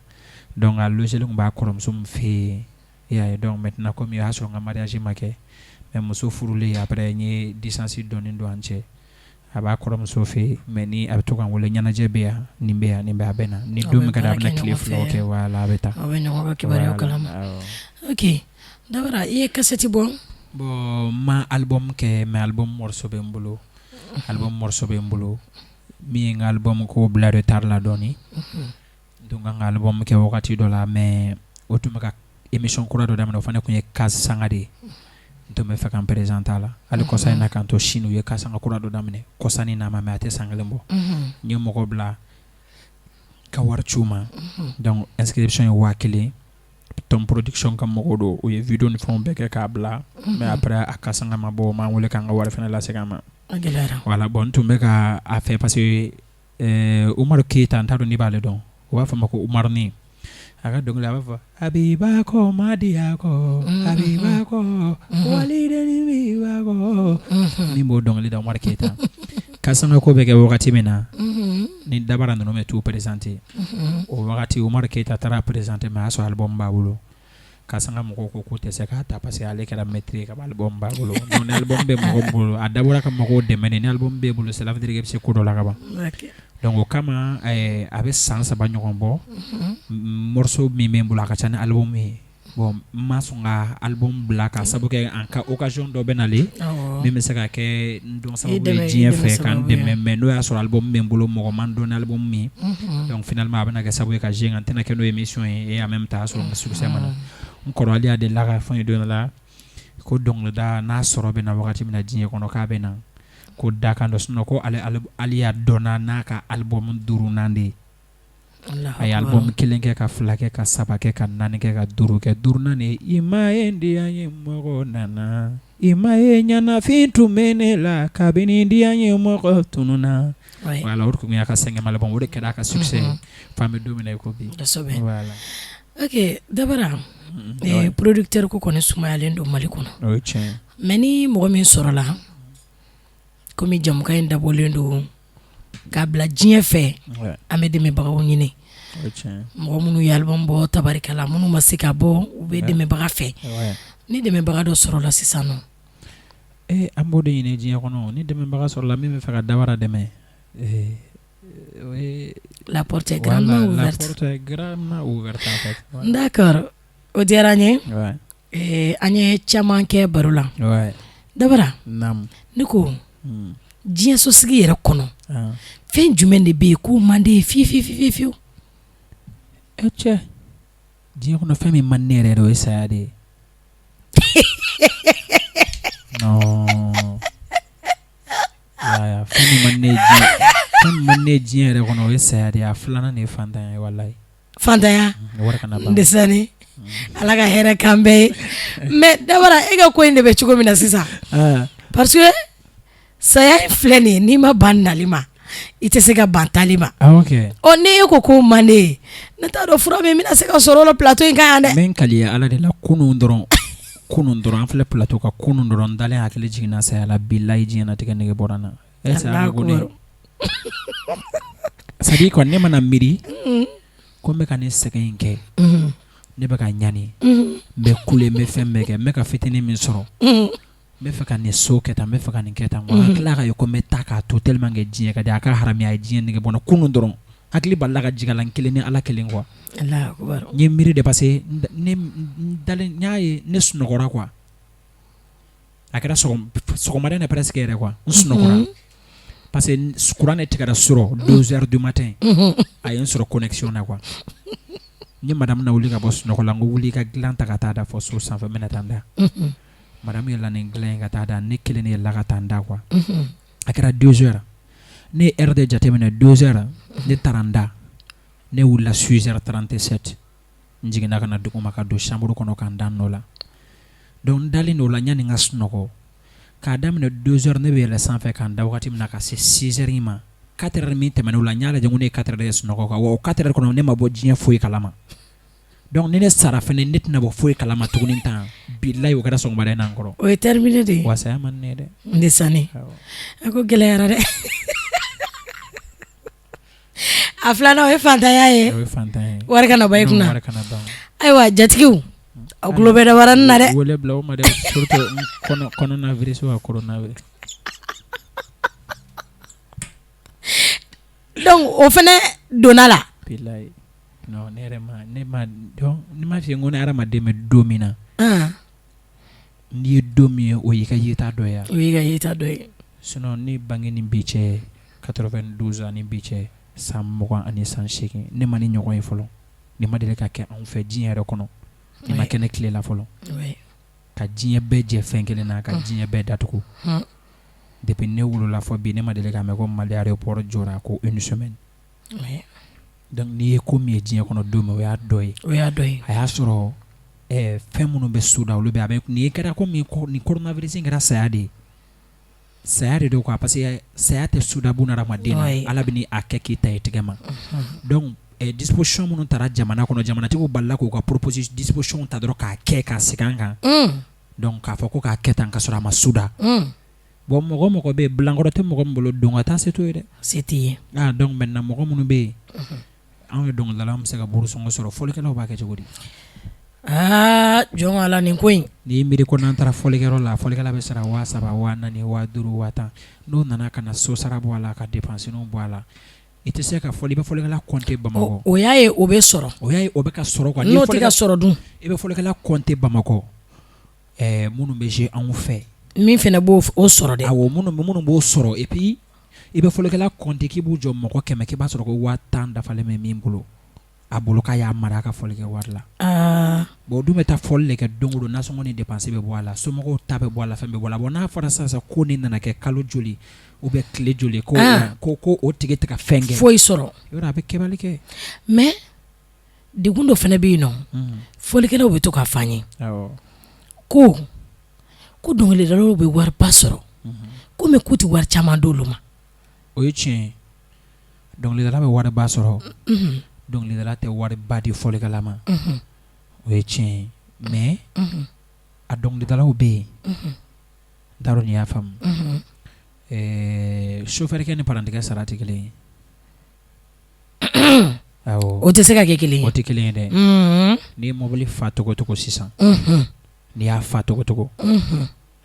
donc a logé tun b'a kɔrɔmuso min fɛ yen i y'a ye donc maintenant comme o y'a sɔrɔ n ka mariage ma kɛ mais muso furulen après n ye distance dɔɔnin don an cɛ a b'a kɔrɔmuso fɛ yen mais ni a bɛ to ka n wele ɲɛnajɛ bɛ yan nin bɛ yan nin bɛ a bɛ na ni don min ka di a bɛ na tile 2 kɛ voilà a bɛ taa aw bɛ ɲɔgɔn ka kibaruyaw kalama ok Dabara i ye kasɛti bɔ bon n ma album kɛ mais album morceau bɛ n bolo album morceau bɛ n bolo min ye n ka album ko bila retard la dɔɔnin n tun kan ka album kɛ wagati dɔ la mais o tun bɛ ka émission kura dɔ daminɛ o fana tun ye Case Sanga de ye n tun bɛ fɛ ka n présenter a la hali kɔsa in na k'an to Chine u ye Case Sanga kura dɔ daminɛ kɔsa in na ma mais a tɛ san kelen bɔ n ye mɔgɔ bila ka wari ci u ma donc inscription ye 1000 Tom production ka mɔgɔw don u ye vidéo ni fɛnw bɛɛ kɛ k'a bila mais après a Case Sanga ma bɔ u m'an wele k'an ka wari fana lasegin an ma voilà bon n tun bɛ ka a fɛ parce que Umaru Keyita n t'a dɔn n'i b'ale dɔn u b'a fɔ a ma ko Umaruni A ka dɔnkili a b'a fɔ Abiba kɔ Madiya kɔ Abiba kɔ waliden Abiba kɔ min b'o dɔnkili da Umaru Keyita Kasanga ko bɛ kɛ wagati min na ni Dabara ninnu bɛ t'u présenter o wagati Umaru Keyita taara présenter mais a y'a sɔrɔ album b'a bolo Kasanga mɔgɔw ko k'u tɛ se k'a ta parce que ale kɛra maître ye ka ban album b'a bolo donc ni album bɛ mɔgɔ min bolo a dabɔra ka mɔgɔw dɛmɛ de ni album b'e bolo cela veut dire que e bɛ se ko dɔ la ka ban donc o kama a bɛ san 3 ɲɔgɔn bɔ morceau min bɛ n bolo a ka ca ni album ye bon n ma sɔn ka album bila ka sabu kɛ en cas occasion dɔ bɛ nalen min bɛ se ka kɛ n dɔn sababu ye diɲɛ fɛ ka n dɛmɛ mais n'o y'a sɔrɔ album bɛ n bolo mɔgɔ ma n dɔn ni album min donc finalement a bɛna kɛ sababu ye ka jouer nka n tɛna kɛ n'o émission ye et en même temps a y'a sɔrɔ n ka succès ma na n kɔrɔ Aliya delila k'a fɔ n ye don dɔ la ko dɔnkilida n'a sɔrɔ bɛ na wagati min na diɲɛ kɔnɔ k'a bɛ na ko dakan dɔ sinon ko ale Aliya dɔnna n'a ka album duurunan de ye a ye album kelen kɛ ka fila kɛ ka saba kɛ ka naani kɛ ka duuru kɛ duurunan de ye i ma ye diya ye mɔgɔ nana i ma ye ɲɛnafin tun bɛ ne la kabini diya ye mɔgɔ tununna voilà o de tun y'a ka cinquième album o de kɛra a ka succès fo an bɛ don min na i ko bi voilà ok Dabara producteur ko kɔni sumayalen don Mali kɔnɔ o ye tiɲɛ mais ni mɔgɔ min sɔrɔla komi jamukan in dabɔlen don k'a bila diɲɛ fɛ an bɛ dɛmɛbagaw ɲini mɔgɔ minnu ye album bɔ tabarikala minnu ma se ka bɔ u bɛ dɛmɛbaga fɛ ni dɛmɛbaga dɔ sɔrɔla sisan nɔ an b'o de ɲini diɲɛ kɔnɔ ni dɛmɛbaga sɔrɔla min bɛ fɛ ka Dabara dɛmɛ la porte est grandement ouverte d'accord o diyara n ye an ye caman kɛ baro la Dabara ne ko diɲɛ sosigi yɛrɛ kɔnɔ fɛn jumɛn de bɛ yen k'o man di i ye fiyewu fiyewu e cɛ diɲɛ kɔnɔ fɛn min man ne yɛrɛ o ye saya de ye fɛn min man ne diɲɛ yɛrɛ kɔnɔ o ye saya de ye a filanan de ye fantanya ye walayi fantanya ndesani ala ka hɛrɛ k'an bɛɛ ye mais Dabara e ka ko in de bɛ cogo min na sisan parce que saya in filɛ nin ye n'i ma ban nali ma i tɛ se ka ban taali ma ɔ ni e ko k'o man di ye ne t'a dɔn fura min bɛna se ka sɔrɔ o la plateau in kan yan dɛ n bɛ n kali Ala de la kunun dɔrɔn kunun dɔrɔn an filɛ plateau kan kunun dɔrɔn n dalen hakili jiginna saya la bilayi diɲɛnatigɛ nege bɔra n na c'est à dire quoi ne mana miiri ko n bɛ ka nin sɛgɛn in kɛ ne bɛ ka ɲani n bɛ kule n bɛ fɛn bɛɛ kɛ n bɛ ka fitinin min sɔrɔ n bɛ fɛ ka nin so kɛ tan n bɛ fɛ ka nin kɛ tan ka tila k'a ye ko n bɛ taa k'a to tellement que diɲɛ ka di a ka haramuya ye diɲɛ nege bɔ n na kunun dɔrɔn hakili balala ka jigin a la n kelen ni Ala kelen quoi n ye miiri de parce que ne dalen n y'a ye ne sunɔgɔra quoi a kɛra sɔgɔmada in na presque yɛrɛ quoi n sunɔgɔra parce que courant de tigɛra surɔ 2 heures du matin a ye n sɔrɔ connexion na quoi n ye madame lawuli ka bɔ sunɔgɔ la n ko wuli i ka dilan ta ka taa da fɔ so sanfɛ n bɛna taa n da madame yɛlɛla ni dilan ye ka taa da ne kelen de yɛlɛla ka taa n da quoi a kɛra 2 heures ne ye heure de jateminɛ 2 heures ne taara n da ne wulila 6 heures 37 n jiginna ka na duguma ka don chambre kɔnɔ ka n da n nɔ la donc n dalen o la yanni n ka sunɔgɔ k'a daminɛ 2 heures ne bɛ yɛlɛ sanfɛ ka n da wagati min na ka se 6 heures in ma 4 heures min tɛmɛn'o la n y'a lajɛ ko ne ye 4 heures de kɛ sunɔgɔ kan wa o 4 heures kɔnɔ ne ma bɔ diɲɛ foyi kalama donc ni ne sara fɛnɛ ne tɛna bɔ foyi kalama tuguni tan bilayi o kɛra sɔgɔmada in na n kɔrɔ o ye terminé de ye wa saya man di ne ye dɛ ndesani a ko gɛlɛyara dɛ a filanan o ye fantanya ye wari kana ban i kunna ayiwa jatigiw aw tulo bɛ Dabara na dɛ wele bila o ma dɛ surtout coronavirus wa coronavirus donc o fana donna la bilayi non ne yɛrɛ ma ne ma donc ne m'a f'i ye ko ni hadamaden bɛ don min na n'i ye don min ye o y'i ka yeta dɔ ye o y'i ka yeta dɔ ye sinon ne bange ni bi cɛ 92 ans ni bi cɛ san 20 ani san 8 ne ma nin ɲɔgɔn ye fɔlɔ nin ma deli ka kɛ anw fɛ diɲɛ yɛrɛ kɔnɔ nin ma kɛ ne tile la fɔlɔ ka diɲɛ bɛɛ jɛ fɛn kelen na ka diɲɛ bɛɛ datugu depuis ne wolola fɔ bi ne ma deli k'a mɛn ko Mali aéroport jɔra ko une semaine donc n'i ye ko min ye diɲɛ kɔnɔ don min o y'a dɔ ye o y'a dɔ ye a y'a sɔrɔ fɛn minnu bɛ so da olu bɛ a bɛ nin kɛra ko nin coronavirus in kɛra saya de ye saya de don quoi parce que saya tɛ suda bunadamaden na Ala bɛ a kɛ k'i ta i tɛgɛ ma donc Disposition minnu taara jamana kɔnɔ, jamanatigiw balila k'u ka disposition ta dɔrɔn k'a kɛ k'a segin an kan, donc k'a fɔ ko k'a kɛ tan ka sɔrɔ a ma suda. Bon, mɔgɔ mɔgɔ bɛ yen, bilankɔrɔ tɛ mɔgɔ min bolo, don ka taa se t'o ye dɛ, se tɛ ye. Donc maintenant mɔgɔ minnu bɛ yen, anw ye dɔnkilidala, an bɛ se ka burusɔngɔ sɔrɔ, fɔlikɛlaw b'a kɛ cogo di? Aa, jɔn ala, nin ko in. N'i y'i miiri ko n'an taara fɔlikɛyɔrɔ la, fɔlikɛla bɛ sara 3000, 4000, 5000, 10,000. N'o nana ka na so sara bɔ a la, ka dépenses bɔ a la, i tɛ se ka fɔ i bɛ fɔlikɛla compter Bamakɔ. O y'a ye o bɛ sɔrɔ. O y'a ye o bɛ ka sɔrɔ quoi. N'o tɛ ka sɔrɔ dun? I bɛ fɔlikɛla compter Bamakɔ, minnu bɛ jouer anw fɛ. Min fana b'o sɔrɔ dɛ. Awɔ, minnu b'o sɔrɔ. Et puis i bɛ fɔlikɛla compter k'i b'u jɔ mɔgɔ 100, k'i b'a sɔrɔ ko 10,000 dafalen bɛ min bolo, a bolo k'a y'a mara a ka fɔli kɛ wari la. Bon, o dun bɛ taa fɔli de kɛ don o don, nasɔngɔ ni dépense bɛ bɔ a la, somɔgɔw ta bɛ bɔ a la, fɛn bɛ bɔ a la. Bon, n'a fɔra sisan ko nin nana kɛ kalo joli ou bien tile joli ko ko o tigi tɛ ka fɛn kɛ, foyi sɔrɔ, yɔrɔ a bɛ kɛbali kɛ. Mais degun dɔ fana bɛ yen nɔ, fɔlikɛlaw bɛ to k'a fɔ an ye ko ko dɔnkilidalaw bɛ wariba sɔrɔ, ko mais k'u tɛ wari caman d'olu ma. O ye tiɲɛ ye. Dɔnkilidala bɛ wariba sɔrɔ, dɔnkilidala tɛ wariba di fɔlikɛla ma, o ye tiɲɛ ye. Mais a dɔnkilidalaw bɛ yen, n t'a dɔn n'i y'a faamu, sofɛrikɛ ni parantikɛ sara tɛ kelen ye. O tɛ se ka kɛ kelen ye. O tɛ kelen ye dɛ. N'i ye mobili fa cogo cogo sisan, n'i y'a fa cogo cogo,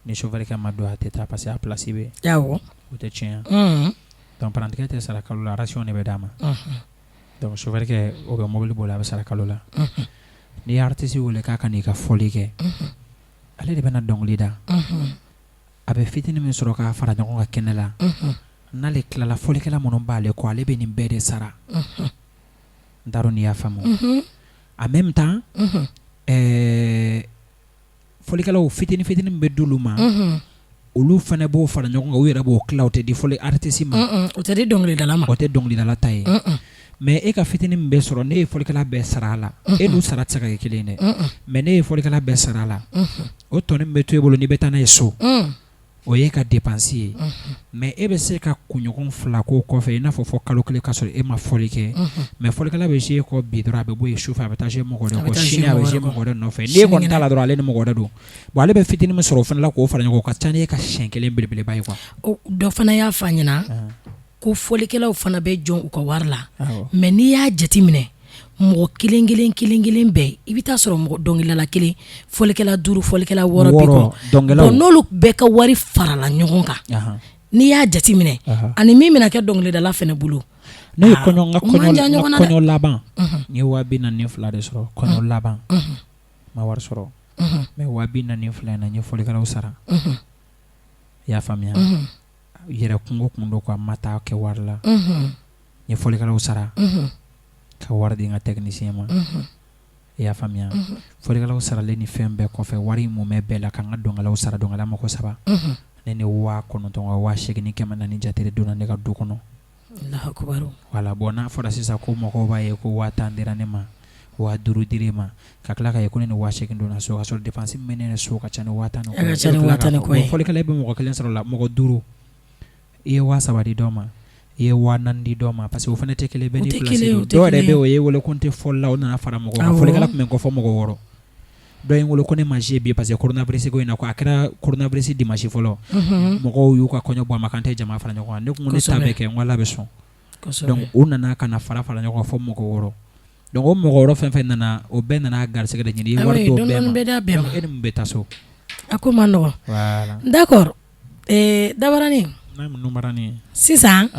ni sofɛrikɛ ma don, a tɛ taa parce que a place bɛ yen. O tɛ tiɲɛ ye? Donc parantikɛ tɛ sara kalo la, ration de bɛ d'a ma. Donc sofɛrikɛ, o bɛ mobili boli, a bɛ sara kalo la. N'i ye artiste wele k'a ka n'i ka fɔli kɛ, ale de bɛna dɔnkili da. A bɛ fitinin min sɔrɔ k'a fara ɲɔgɔn kan kɛnɛ la, n'ale tilala, fɔlikɛla minnu b'ale kɔ, ale bɛ nin bɛɛ de sara. N t'a dɔn n'i y'a faamu. En même temps, fɔlikɛlaw, fitinin fitinin min bɛ d'olu ma, olu fana b'o fara ɲɔgɔn kan, u yɛrɛ b'o tila, o tɛ di fɔli artiste ma. O tɛ di dɔnkilidala ma. O tɛ dɔnkilidala ta ye. Mais e ka fitinin min bɛ sɔrɔ, ne ye fɔlikɛla bɛɛ sara a la, e n'u sara tɛ se ka kɛ kelen dɛ. Mais ne ye fɔlikɛla bɛɛ sara a la, o tɔnin min bɛ to e bolo, n'i bɛ taa n'a ye so, o ye ka dépense ye. Mais e bɛ se ka kunɲɔgɔn 2 k'o kɔfɛ, i n'a fɔ fɔ kalo 1, ka sɔrɔ e ma fɔli kɛ. Mais fɔlikɛla bɛ jouer e kɔ bi dɔrɔn, a bɛ bɔ yen sufɛ, a bɛ taa jouer mɔgɔ wɛrɛ kɔ, sini a bɛ jouer mɔgɔ wɛrɛ nɔfɛ. N'e kɔni t'a la dɔrɔn, ale ni mɔgɔ wɛrɛ don. Bon, ale bɛ fitinin min sɔrɔ o fana la k'o fara ɲɔgɔn kan, o ka ca n'e ka siɲɛ kelen belebeleba ye quoi. Dɔ fana y'a fɔ an ɲɛna ko fɔlikɛlaw fana bɛ jɔn u ka wari la, mais n'i y'a jate minɛ, mɔgɔ kelen kelen kelen kelen bɛɛ, i bɛ taa sɔrɔ mɔgɔ dɔnkilidala kelen, fɔlikɛla duuru, fɔlikɛla wɔɔrɔ b'i kɔ. N'olu bɛɛ ka wari farala ɲɔgɔn kan, n'i y'a jate minɛ, ani min bɛna kɛ dɔnkilidala fana bolo. Ne ye kɔɲɔ laban, n ye 42,000 de sɔrɔ kɔɲɔ laban. N ma wari sɔrɔ, mais 42,000 in na, n ye fɔlikɛlaw sara. I y'a faamuya? Yɛrɛ kungo kun don quoi, n ma taa kɛ wari la. N ye fɔlikɛlaw sara, ka wari di n ka technicien ma. I y'a faamuya? Fɔlikɛlaw saralen ni fɛn bɛɛ kɔfɛ, wari mumɛ bɛɛ la, ka n ka dɔnkɛlaw sara, dɔnkɛla mɔgɔ saba, ne ni 9000 ka 8400 jate de donna ne ka du kɔnɔ. Voilà. Bon, n'a fɔra sisan ko mɔgɔw b'a ye ko 10,000 dira ne ma, 5000 dir'e ma, ka tila k'a ye ko ne ni 8000 donna so, ka sɔrɔ dépense min bɛ ne so ka ca ni 10,000 ni kɔ ye. Fɔlikɛla bɛ mɔgɔ kelen sɔrɔ la, mɔgɔ duuru, i ye 3000 di dɔ ma, i ye 4000 di dɔ ma, parce que o fana tɛ kelen, bɛɛ n'i place don. Dɔw yɛrɛ bɛ yen, o ye wele ko n tɛ fɔli la, o nana fara mɔgɔ kan. Fɔlikɛla tun bɛ n kɔ fɔ mɔgɔ wɔɔrɔ. Dɔ ye n wele ko ne ma jouer bi parce que coronavirus ko in na, ko a kɛra coronavirus dimanche fɔlɔ, mɔgɔw y'u ka kɔɲɔ bɔ a ma, k'an tɛ jama fara ɲɔgɔn kan. Ne ko ne ta bɛ kɛ, n ko Ala bɛ sɔn. Donc u nana ka na fara fara ɲɔgɔn kan fɔ mɔgɔ wɔɔrɔ. Donc o mɔgɔ wɔɔrɔ fɛn fɛn nana, o bɛɛ nana garisɛgɛ de ɲini. I ye wari d'o bɛɛ ma, donc e ni mun bɛ taa so? A ko man nɔgɔn. D'accord, Dabaranin, sisan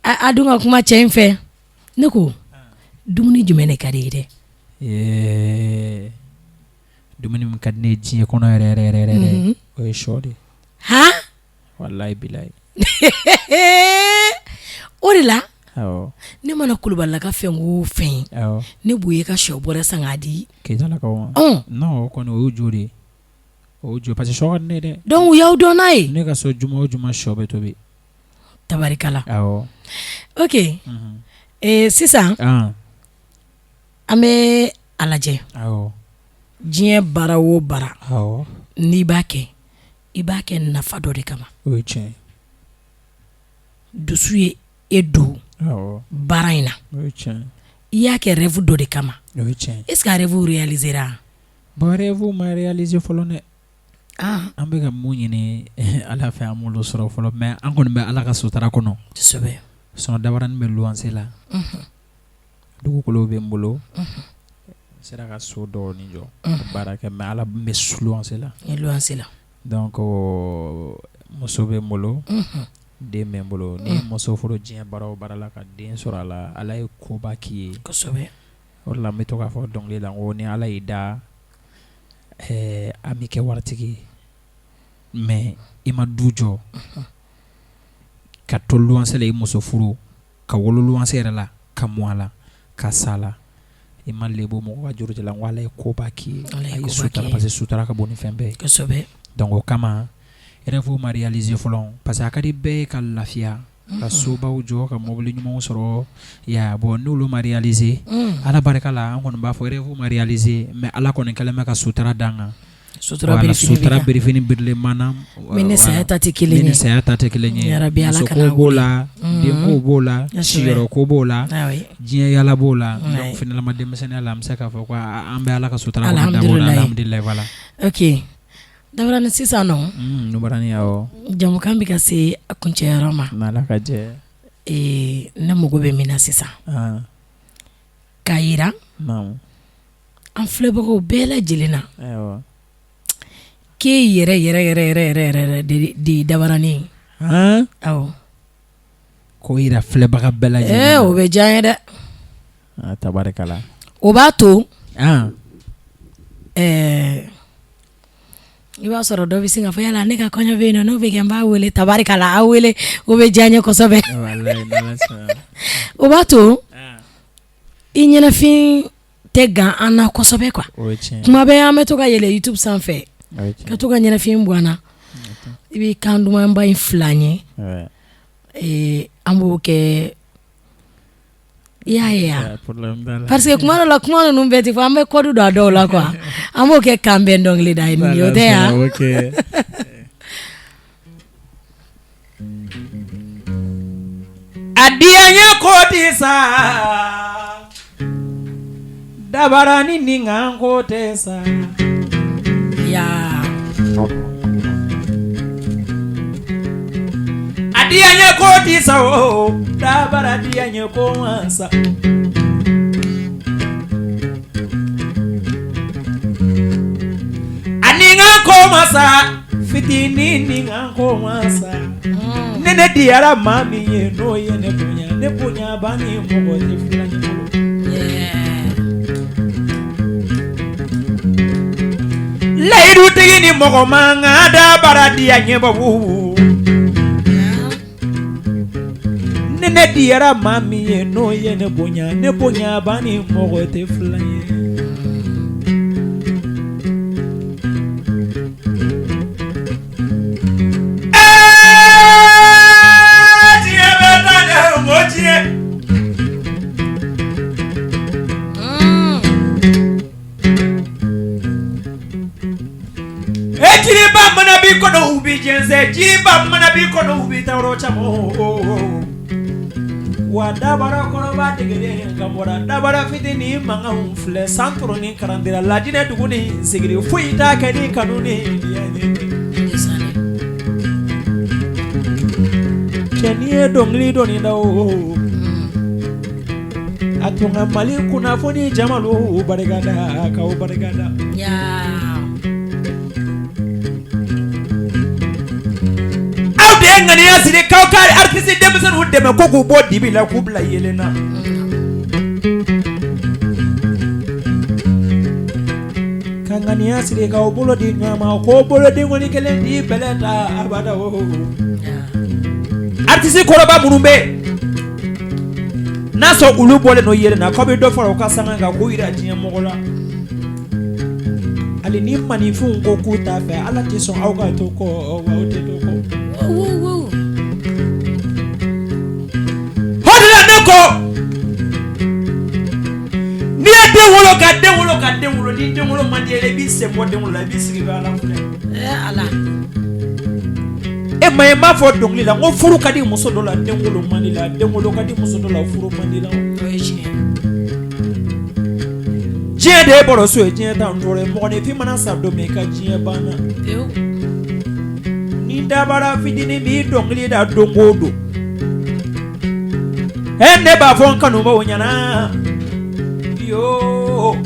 a dun ka kuma cɛ in fɛ, ne ko dumuni jumɛn de ka di i ye dɛ? Ee, dumuni min ka di ne ye diɲɛ kɔnɔ yɛrɛ yɛrɛ yɛrɛ yɛrɛ, o ye sɔ de ye. Han? Walayi bilayi. O de la ne mana kulubalilaka fɛn o fɛn ye, ne b'u ye ka sɔ bɔrɛ san k'a di Keyitalakaw ma. Non, o kɔni o y'u jo de ye, o y'u jo parce que sɔ ka di ne ye dɛ. Donc u y'aw dɔn n'a ye. Ne ka so, juma o juma, sɔ bɛ tobi. Tabarikala. Ok, sisan an bɛ a lajɛ, diɲɛ baara o baara, n'i b'a kɛ, i b'a kɛ nafa dɔ de kama. O ye tiɲɛ. Dusu ye. e don baara in na, i y'a kɛ rêve dɔ de kama, est-ce que a rêve réalisé ra? Bon, rêve ma réaliser fɔlɔ dɛ. An bɛ ka mun ɲini Ala fɛ, an m'olu sɔrɔ fɔlɔ, mais an kɔni bɛ Ala ka sutara kɔnɔ. Kosɛbɛ. Sinon Dabarani bɛ luwanse la, dugukolo bɛ n bolo, n sera ka so dɔɔnin jɔ, ka baara kɛ, mais Ala n bɛ luwanse la. Luwanse la. Donc muso bɛ n bolo, den bɛ n bolo. Ni ye muso furu diɲɛ baara o baara la ka den sɔrɔ a la, Ala ye koba k'i ye. Kosɛbɛ. O de la n bɛ to k'a fɔ dɔnkili la ko ni Ala y'i da, an bɛ kɛ waritigi ye, mais i ma du jɔ ka to luwanse la, i muso furu ka wolo luwanse yɛrɛ la, ka mɔ a la, ka sa la, i ma lebu mɔgɔ ka juru la, ko Ala ye koba k'i ye, Ala ye sutura, parce que sutura ka bon ni fɛn bɛɛ ye. Kosɛbɛ. Donc o kama rêve ma réaliser fɔlɔ, parce que a ka di bɛɛ ye ka lafiya, ka sobaw jɔ, ka mobili ɲumanw sɔrɔ ya. Bon, n'olu ma réaliser, Ala barika la, an kɔni b'a fɔ rêve ma réaliser, mais Ala kɔni kɛlen bɛ ka sutura d'an kan. Sutura sutura birifini birilen m'an na. Min ni saya ta tɛ kelen ye. Min ni saya ta tɛ kelen ye. Yarabi Ala kana musoko b'o la, denko b'o la, siyɔrɔ ko b'o la, diɲɛ yala b'o la. Donc finalement denmisɛnninya la, an bɛ se k'a fɔ ko an bɛ Ala ka sutura kɔnɔ. Alhamdulilayi, voilà. Ok, Dabarani, sisan nɔ, Dabarani, awɔ, jamukan bɛ ka se a kuncɛyɔrɔ ma. N'Ala ka jɛ. Ne mago bɛ min na sisan, k'a jira an filɛbagaw bɛɛ lajɛlen na k'e yɛrɛ yɛrɛ yɛrɛ yɛrɛ yɛrɛ yɛrɛ de ye Dabarani ye. Awɔ. K'o jira filɛbaga bɛɛ lajɛlen. O bɛ diya n ye dɛ. Tabarikala. O b'a to i b'a sɔrɔ dɔ bɛ sin k'a fɔ yala ne ka kɔɲɔ bɛ yen nɔ, n'o bɛ kɛ n b'a wele. Tabarikala, a wele, o bɛ diya n ye kosɛbɛ. O b'a to i ɲɛnafin tɛ gan an na kosɛbɛ quoi. Tuma bɛɛ an bɛ to ka yɛlɛ YouTube sanfɛ ka to ka ɲɛnafin bɔ an na, i b'i kan dumanba in fila ye, an b'o kɛ. I y'a ye parce que kuma dɔ la, kuma ninnu bɛɛ tɛ fɔ, an bɛ code don a dɔw la quoi. An b'o kɛ kan bɛn dɔnkili da ye, o tɛ yan. A diya ko di sa Dabarani ni n ko tɛ sa. Ya. A diya ko di sa, o Dabara diya ko sa. A ni n ko ma sa, fitinin ni n ko ma sa. Ni ne diyara maa min ye, n'o ye ne bonya, ne bonyaba ni mɔgɔ tɛ filan ye bolo. Layidutigi ni mɔgɔ man kan, Dabara diya ɲɛbabu. Ni ne diyara maa min ye, n'o ye ne bonya, ne bonyaba ni mɔgɔ tɛ filan ye. E jiriba mana b'i kɔnɔ, u bɛ jɛnsɛn. Jiriba mana b'i kɔnɔ, u bɛ taa yɔrɔ caman. Wa Dabara kɔrɔba degelen ka bɔra, Dabara fitinin mankan filɛ san ni karandira Lajinɛ dugu ni sigiri foyi t'a kɛ ni kanu ni diya ye. Cɛ, n'i ye dɔnkili dɔɔni da o, a tun ka Mali kunnafoni jamalu barikada, k'aw barikada. Aw de ye ŋaniya siri k'aw ka artiste denmisɛnninw dɛmɛ ko k'u bɔ dibi la k'u bila yeelen na. Ka ŋaniya siri k'aw bolo di ɲɔgɔn ma, ko bolodenkɔni kelen di bɛlɛ ta abada o. Artiste kɔrɔba minnu bɛ yen, n'a sɔrɔ olu bɔlen don yeelen na, k'aw bɛ dɔ fara u ka sanga kan k'u jira diɲɛ mɔgɔ la. Hali ni maninfinw ko k'u t'a fɛ, Ala tɛ sɔn aw ka to kɔ, wa aw tɛ to kɔ. O de la ne ko, n'i ye den wolo, ka den wolo, ka den wolo, ni den wolo man di i ye, i b'i sen bɔ den wolo la, i b'i sigi i bɛ Ala filɛ. Ala. E ma ye n b'a fɔ dɔnkili la ko furu ka di muso dɔ la, denkolo man di la, denkolo ka di muso dɔ la, furu man di la. Diɲɛ de ye bɔrɔso ye, diɲɛ t'an tɔɔrɔ ye. Mɔgɔninfin mana sa don min, i ka diɲɛ banna. Ni dabara fitinin b'i dɔnkili da don o don, ɛ ne b'a fɔ n kanubaw ɲɛna yo,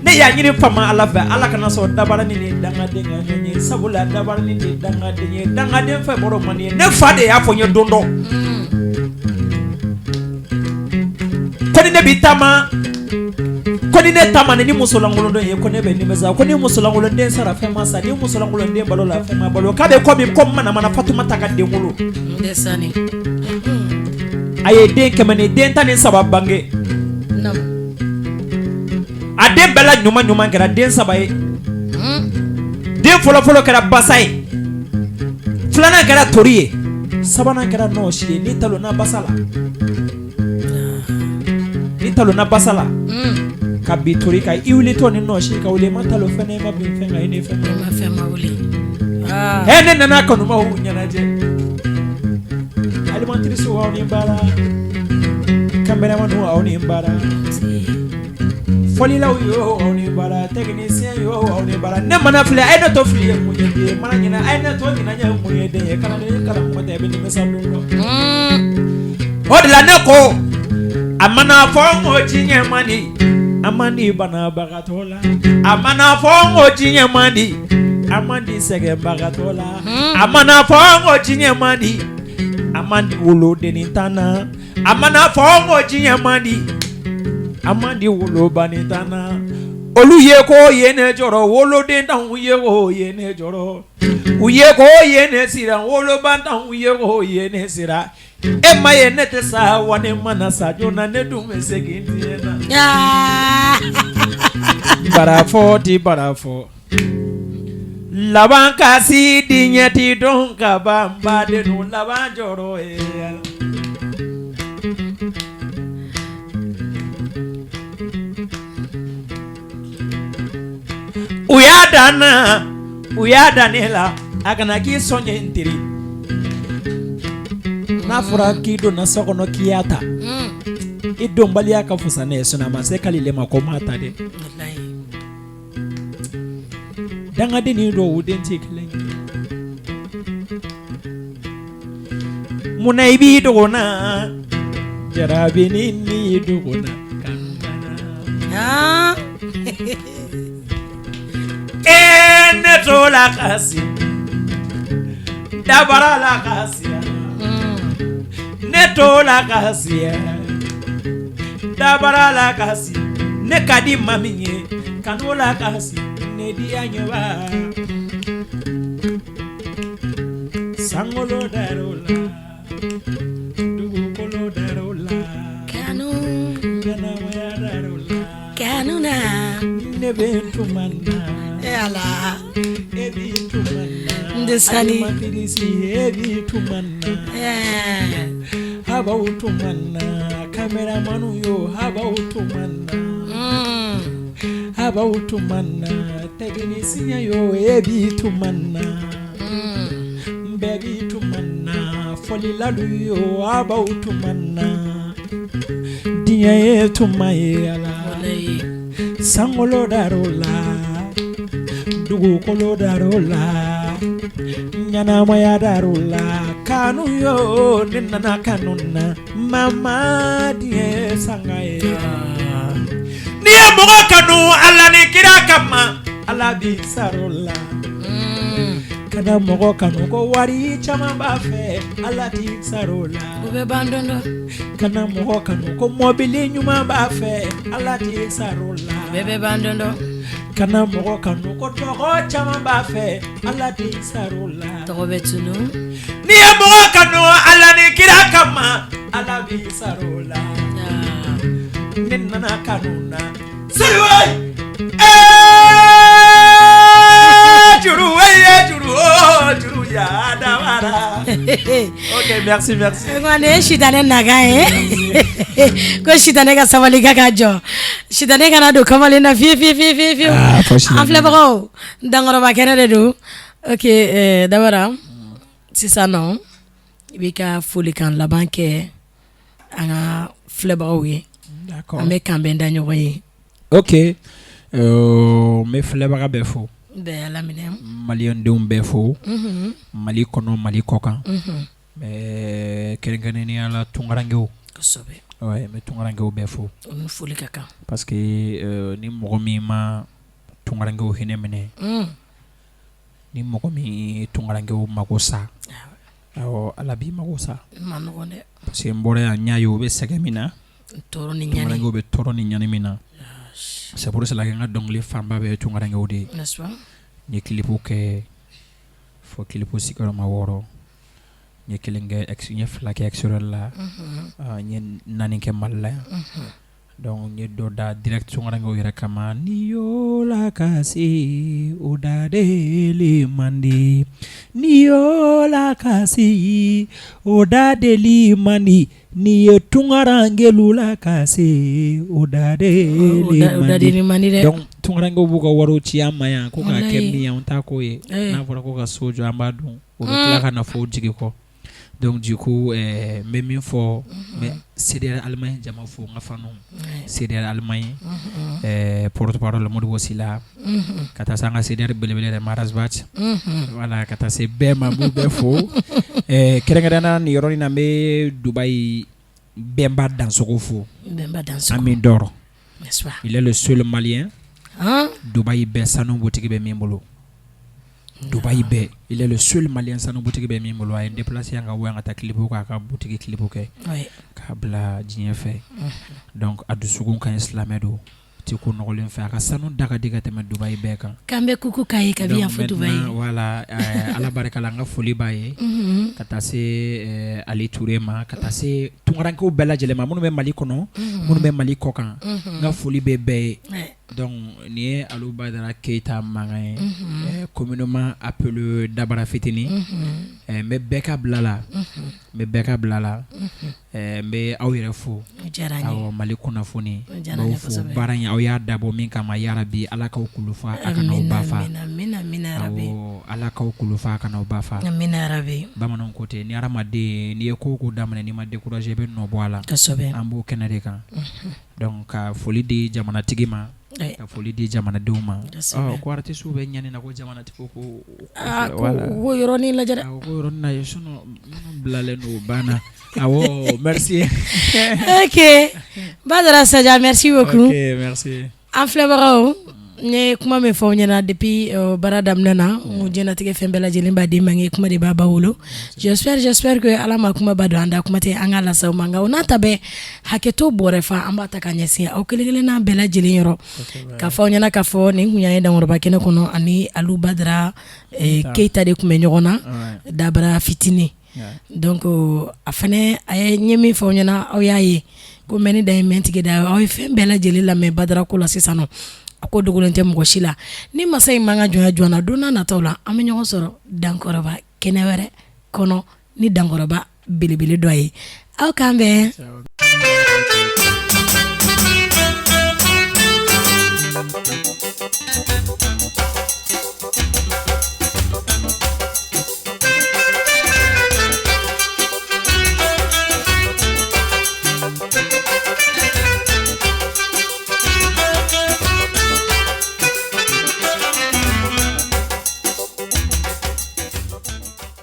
ne y'a ɲini fama Ala fɛ, Ala kana sɔn dabaranin ni dangaden ka ɲɔgɔn ye, sabula dabaranin de dangaden ye, dangaden fɛ bɔrɔ man di ye. Ne fa de y'a fɔ n ye don dɔ ko ni ne bɛ taama, ko ni ne taama ni musolankolon dɔ ye, ko ne bɛ nimisa, ko ni musolankolon den sara fɛn ma sa, ni musolankolon den balo la fɛn ma balo, k'a bɛ komi ko manamana Fatumata ka denkolo. A ye den 113 bange. A den bɛɛ la ɲuman ɲuman kɛra den saba ye. Den fɔlɔfɔlɔ kɛra basa ye, filanan kɛra tori ye, sabanan kɛra nɔsi ye. N'i talonna basa la, n'i talonna basa la ka bin tori kan, i wulitɔ ni nɔsi ka wuli, i ma talon fɛn na, i ma bin fɛn kan, i ni fɛn ma wuli. Ɛ ne nana kanubaw ɲɛnajɛ, animatrice aw ni baara, caméraman aw ni baara, fɔlilaw yo aw ni baara, technicien yo aw ni baara. Ne mana filɛ, a ye ne to fili ye mun ye den ye, mana ɲinɛ, a ye ne to ɲinɛ ye mun ye den ye, kalanden karamɔgɔ tɛ, i bɛ nimisa don dɔ. O de la ne ko a mana fɔ n ko diɲɛ man di, a man di banabagatɔ la, a mana fɔ n ko diɲɛ man di, a man di sɛgɛnbagatɔ la, a mana fɔ n ko diɲɛ man di, a man di wolodennintan na, a mana fɔ n ko diɲɛ man di, a man di wolobanintan na. Olu ye ko ye ne jɔrɔ, wolodentanw ye ko ye ne jɔrɔ, u ye ko ye ne siran, wolobantanw ye ko ye ne siran. E ma ye ne tɛ sa wa, ne mana sa joona ne dun bɛ segin diɲɛ na. Bara fɔ ti bara fɔ laban kasi diɲɛ ti dɔn ka ban, baden laban jɔrɔ ye. U y'a dan na, u y'a dan ne la, a kana k'i sɔn ye n teri. N'a fɔra k'i donna so kɔnɔ k'i y'a ta, i donbaliya ka fisa ne ye, sinon a ma se k'ale ma ko m'a ta dɛ. Dangaden ni dɔw den tɛ kelen ye. Munna i b'i dogo n na, jarabini n'i dogo n na ee ne to la kasi, dabara la kasi, ne to la kasi, dabara la kasi, ne ka di maa min ye kanu la kasi, ne diya ɲɛba sankolo dar'o la, dugukolo dar'o la, kanu ɲɛnamaya dar'o la, kanu na ne bɛ tuma na, e ala e bɛ tuma na, n tɛ sani animatrice e bɛ tuma na, a b'aw tuma na, caméraman yo a b'aw tuma na, a b'aw tuma na, technicien yo e bɛ tuma na, bɛɛ bɛ tuma na, fɔlilalu yo a b'aw tuma na, diɲɛ ye tuma ye ala, sankolo dar'o la, dugukolo dar'o la, ɲɛnamaya dar'o la, kanu yo ne nana kanu na, mama diɲɛ ye sanga ye. N'i ye mɔgɔ kanu Ala ni kira kama, Ala b'i sar'o la. Kana mɔgɔ kanu ko wari caman b'a fɛ, Ala t'i sar'o la. O bɛ ban don dɔ. Kana mɔgɔ kanu ko mɔbili ɲuman b'a fɛ, Ala t'i sar'o la. Bɛɛ bɛ ban don dɔ. Kana mɔgɔ kanu ko tɔgɔ caman b'a fɛ, Ala t'i sar'o la. Tɔgɔ bɛ tunu. N'i ye mɔgɔ kanu Ala ni kira kama, Ala b'i sar'o la. Ne nana kanu na. Sori juru juru juru ya dabara. Ok, merci, merci. Nin ye sitanɛ nakan ye ko sitanɛ ka sabali ka ka jɔ, sitanɛ kana don kamalen na fiye fiye fiye fiye fiye. An filɛbagaw, dankɔrɔba kɛnɛ de don. Ok, dabara. Sisan nɔ, i b'i ka folikan laban kɛ an ka filɛbagaw ye. An bɛ kanbɛn da ɲɔgɔn ye. Ok, n bɛ filɛbaga bɛɛ fo, bɛɛ laminɛ, maliyɛndenw bɛɛ fo, Mali kɔnɔ, Mali kɔkan, kɛrɛnkɛrɛnnenya la tunkarankew, kosɛbɛ, n bɛ tunkarankew bɛɛ fo, u ni foli ka kan, parce que ni mɔgɔ min ma tunkarankew hinɛ minɛ, ni mɔgɔ min tunkarankew mako sa, awɔ, Ala b'i mako sa, parce que n bɔra yan n y'a ye u bɛ sɛgɛn min na, tunkarankew bɛ tɔɔrɔ ni ɲani min na, c'est pour cela que n ka dɔnkili fanba bɛɛ ye tunkarankew de ye, n ye clip kɛ fo clip sigiyɔrɔma 6, n ye kelen kɛ n ye 2 kɛ extérieur la, n ye 4 kɛ Mali la yan. Donc n ye dɔ da direct tunkarankew yɛrɛ kama ni y'o la kasi o dadeli man di ni y'o la kasi o dadeli man di n'i ye tunkarankew la kasi o dadeli man di dɛ. Donc tunkarankew b'u ka wariw ci an ma yan ko k'a kɛ min ye an t'a k'o ye, n'a fɔra ko ka so jɔ an b'a dun, o bɛ tila ka na fɔ u jigi kɔ. Donc du coup n bɛ min fɔ, n bɛ CDR Allemagne jama fo, n ka fanw CDR Allemagne, porte parole Modibo Sila, ka taa se an ka CDR belebele yɛrɛ Maras Bath, voilà, ka taa se bɛɛ ma, n b'u bɛɛ fo, kɛrɛnkɛrɛnnenya la nin yɔrɔnin na, n bɛ Dubaï Bɛnba Dansogo fo, Bɛnba Dansogo, Ami d'or, il est le seul malien Dubaï bɛɛ sanu boutique bɛ min bolo. Dubaï bɛɛ, il est le seul malien sanu boutique bɛ min bolo. A ye n déplacé yan ka bɔ yan ka taa clip k'a ka boutique clip kɛ k'a bila diɲɛ fɛ. Donc a dusukun ka ɲi, silamɛ don, ti ko nɔgɔlen fɛ, a ka sanu da ka di ka tɛmɛ Dubaï bɛɛ kan. K'an bɛ kuku k'a ye kabi yan fo Dubaï. Voilà, Ala barika la, n ka foli b'a ye, ka taa se Ali Ture ma, ka taa se tunkarankew bɛɛ lajɛlen ma, minnu bɛ Mali kɔnɔ, minnu bɛ Mali kɔkan, n ka foli bɛ bɛɛ ye. Donc nin ye Alu Badara Keyita mankan ye, communément appelé Dabara Fitinin. N bɛ bɛɛ ka bila la, n bɛ bɛɛ ka bila la, n bɛ aw yɛrɛ fo, awɔ, Mali kunnafoni, n b'aw fo baara in aw y'a dabɔ min kama, yarabi Ala k'aw kulu fa a kana aw ba fa, awɔ, Ala k'aw kulu fa a kana aw ba fa, bamananw ko ten, ni hadamaden n'i ye ko o ko daminɛ n'i ma découragé i bɛ nɔ bɔ a la, an b'o kɛnɛ de kan. Donc ka foli di jamanatigi ma, ka foli di jamanadenw ma. Ko artistes bɛ ɲani na ko jamanatigi ko ko yɔrɔnin lajɛ dɛ, ko yɔrɔnin lajɛ sinon minnu bilalen don banna. Awɔ, merci. Ok Badara Sadia, merci beaucoup. Ok, merci. An filɛbagaw, n ye kuma min fɔ aw ɲɛna depuis baara daminɛ na, n ko diɲɛlatigɛ fɛn bɛɛ lajɛlen b'a den bange, kuma de b'a ba wolo. J'espère que Ala ma kuma ba don an da, kuma tɛ an ka lase aw ma, nka o n'a ta bɛɛ, hakɛto bɔrɛ fa an b'a ta ka ɲɛsin aw kelen kelenna bɛɛ lajɛlen yɔrɔ, k'a fɔ aw ɲɛna k'a fɔ nin kun y'an ye Dankɔrɔba kɛnɛ kɔnɔ, ani Alu Badara Keyita de tun bɛ ɲɔgɔn na, Dabara Fitinin. Donc a fana a ye ɲɛ min fɔ aw ɲɛna, aw y'a ye ko mɛnni dan ye mɛntigi da ye. Aw ye fɛn bɛɛ lajɛlen lamɛn Badara ko la sisan nɔ, a ko dogolen tɛ mɔgɔ si la. Ni masa in man ka jɔnya jɔ na, don n'a nataw la an bɛ ɲɔgɔn sɔrɔ Dankɔrɔba kɛnɛ wɛrɛ kɔnɔ ni Dankɔrɔba belebele dɔ ye. Aw k'an bɛn.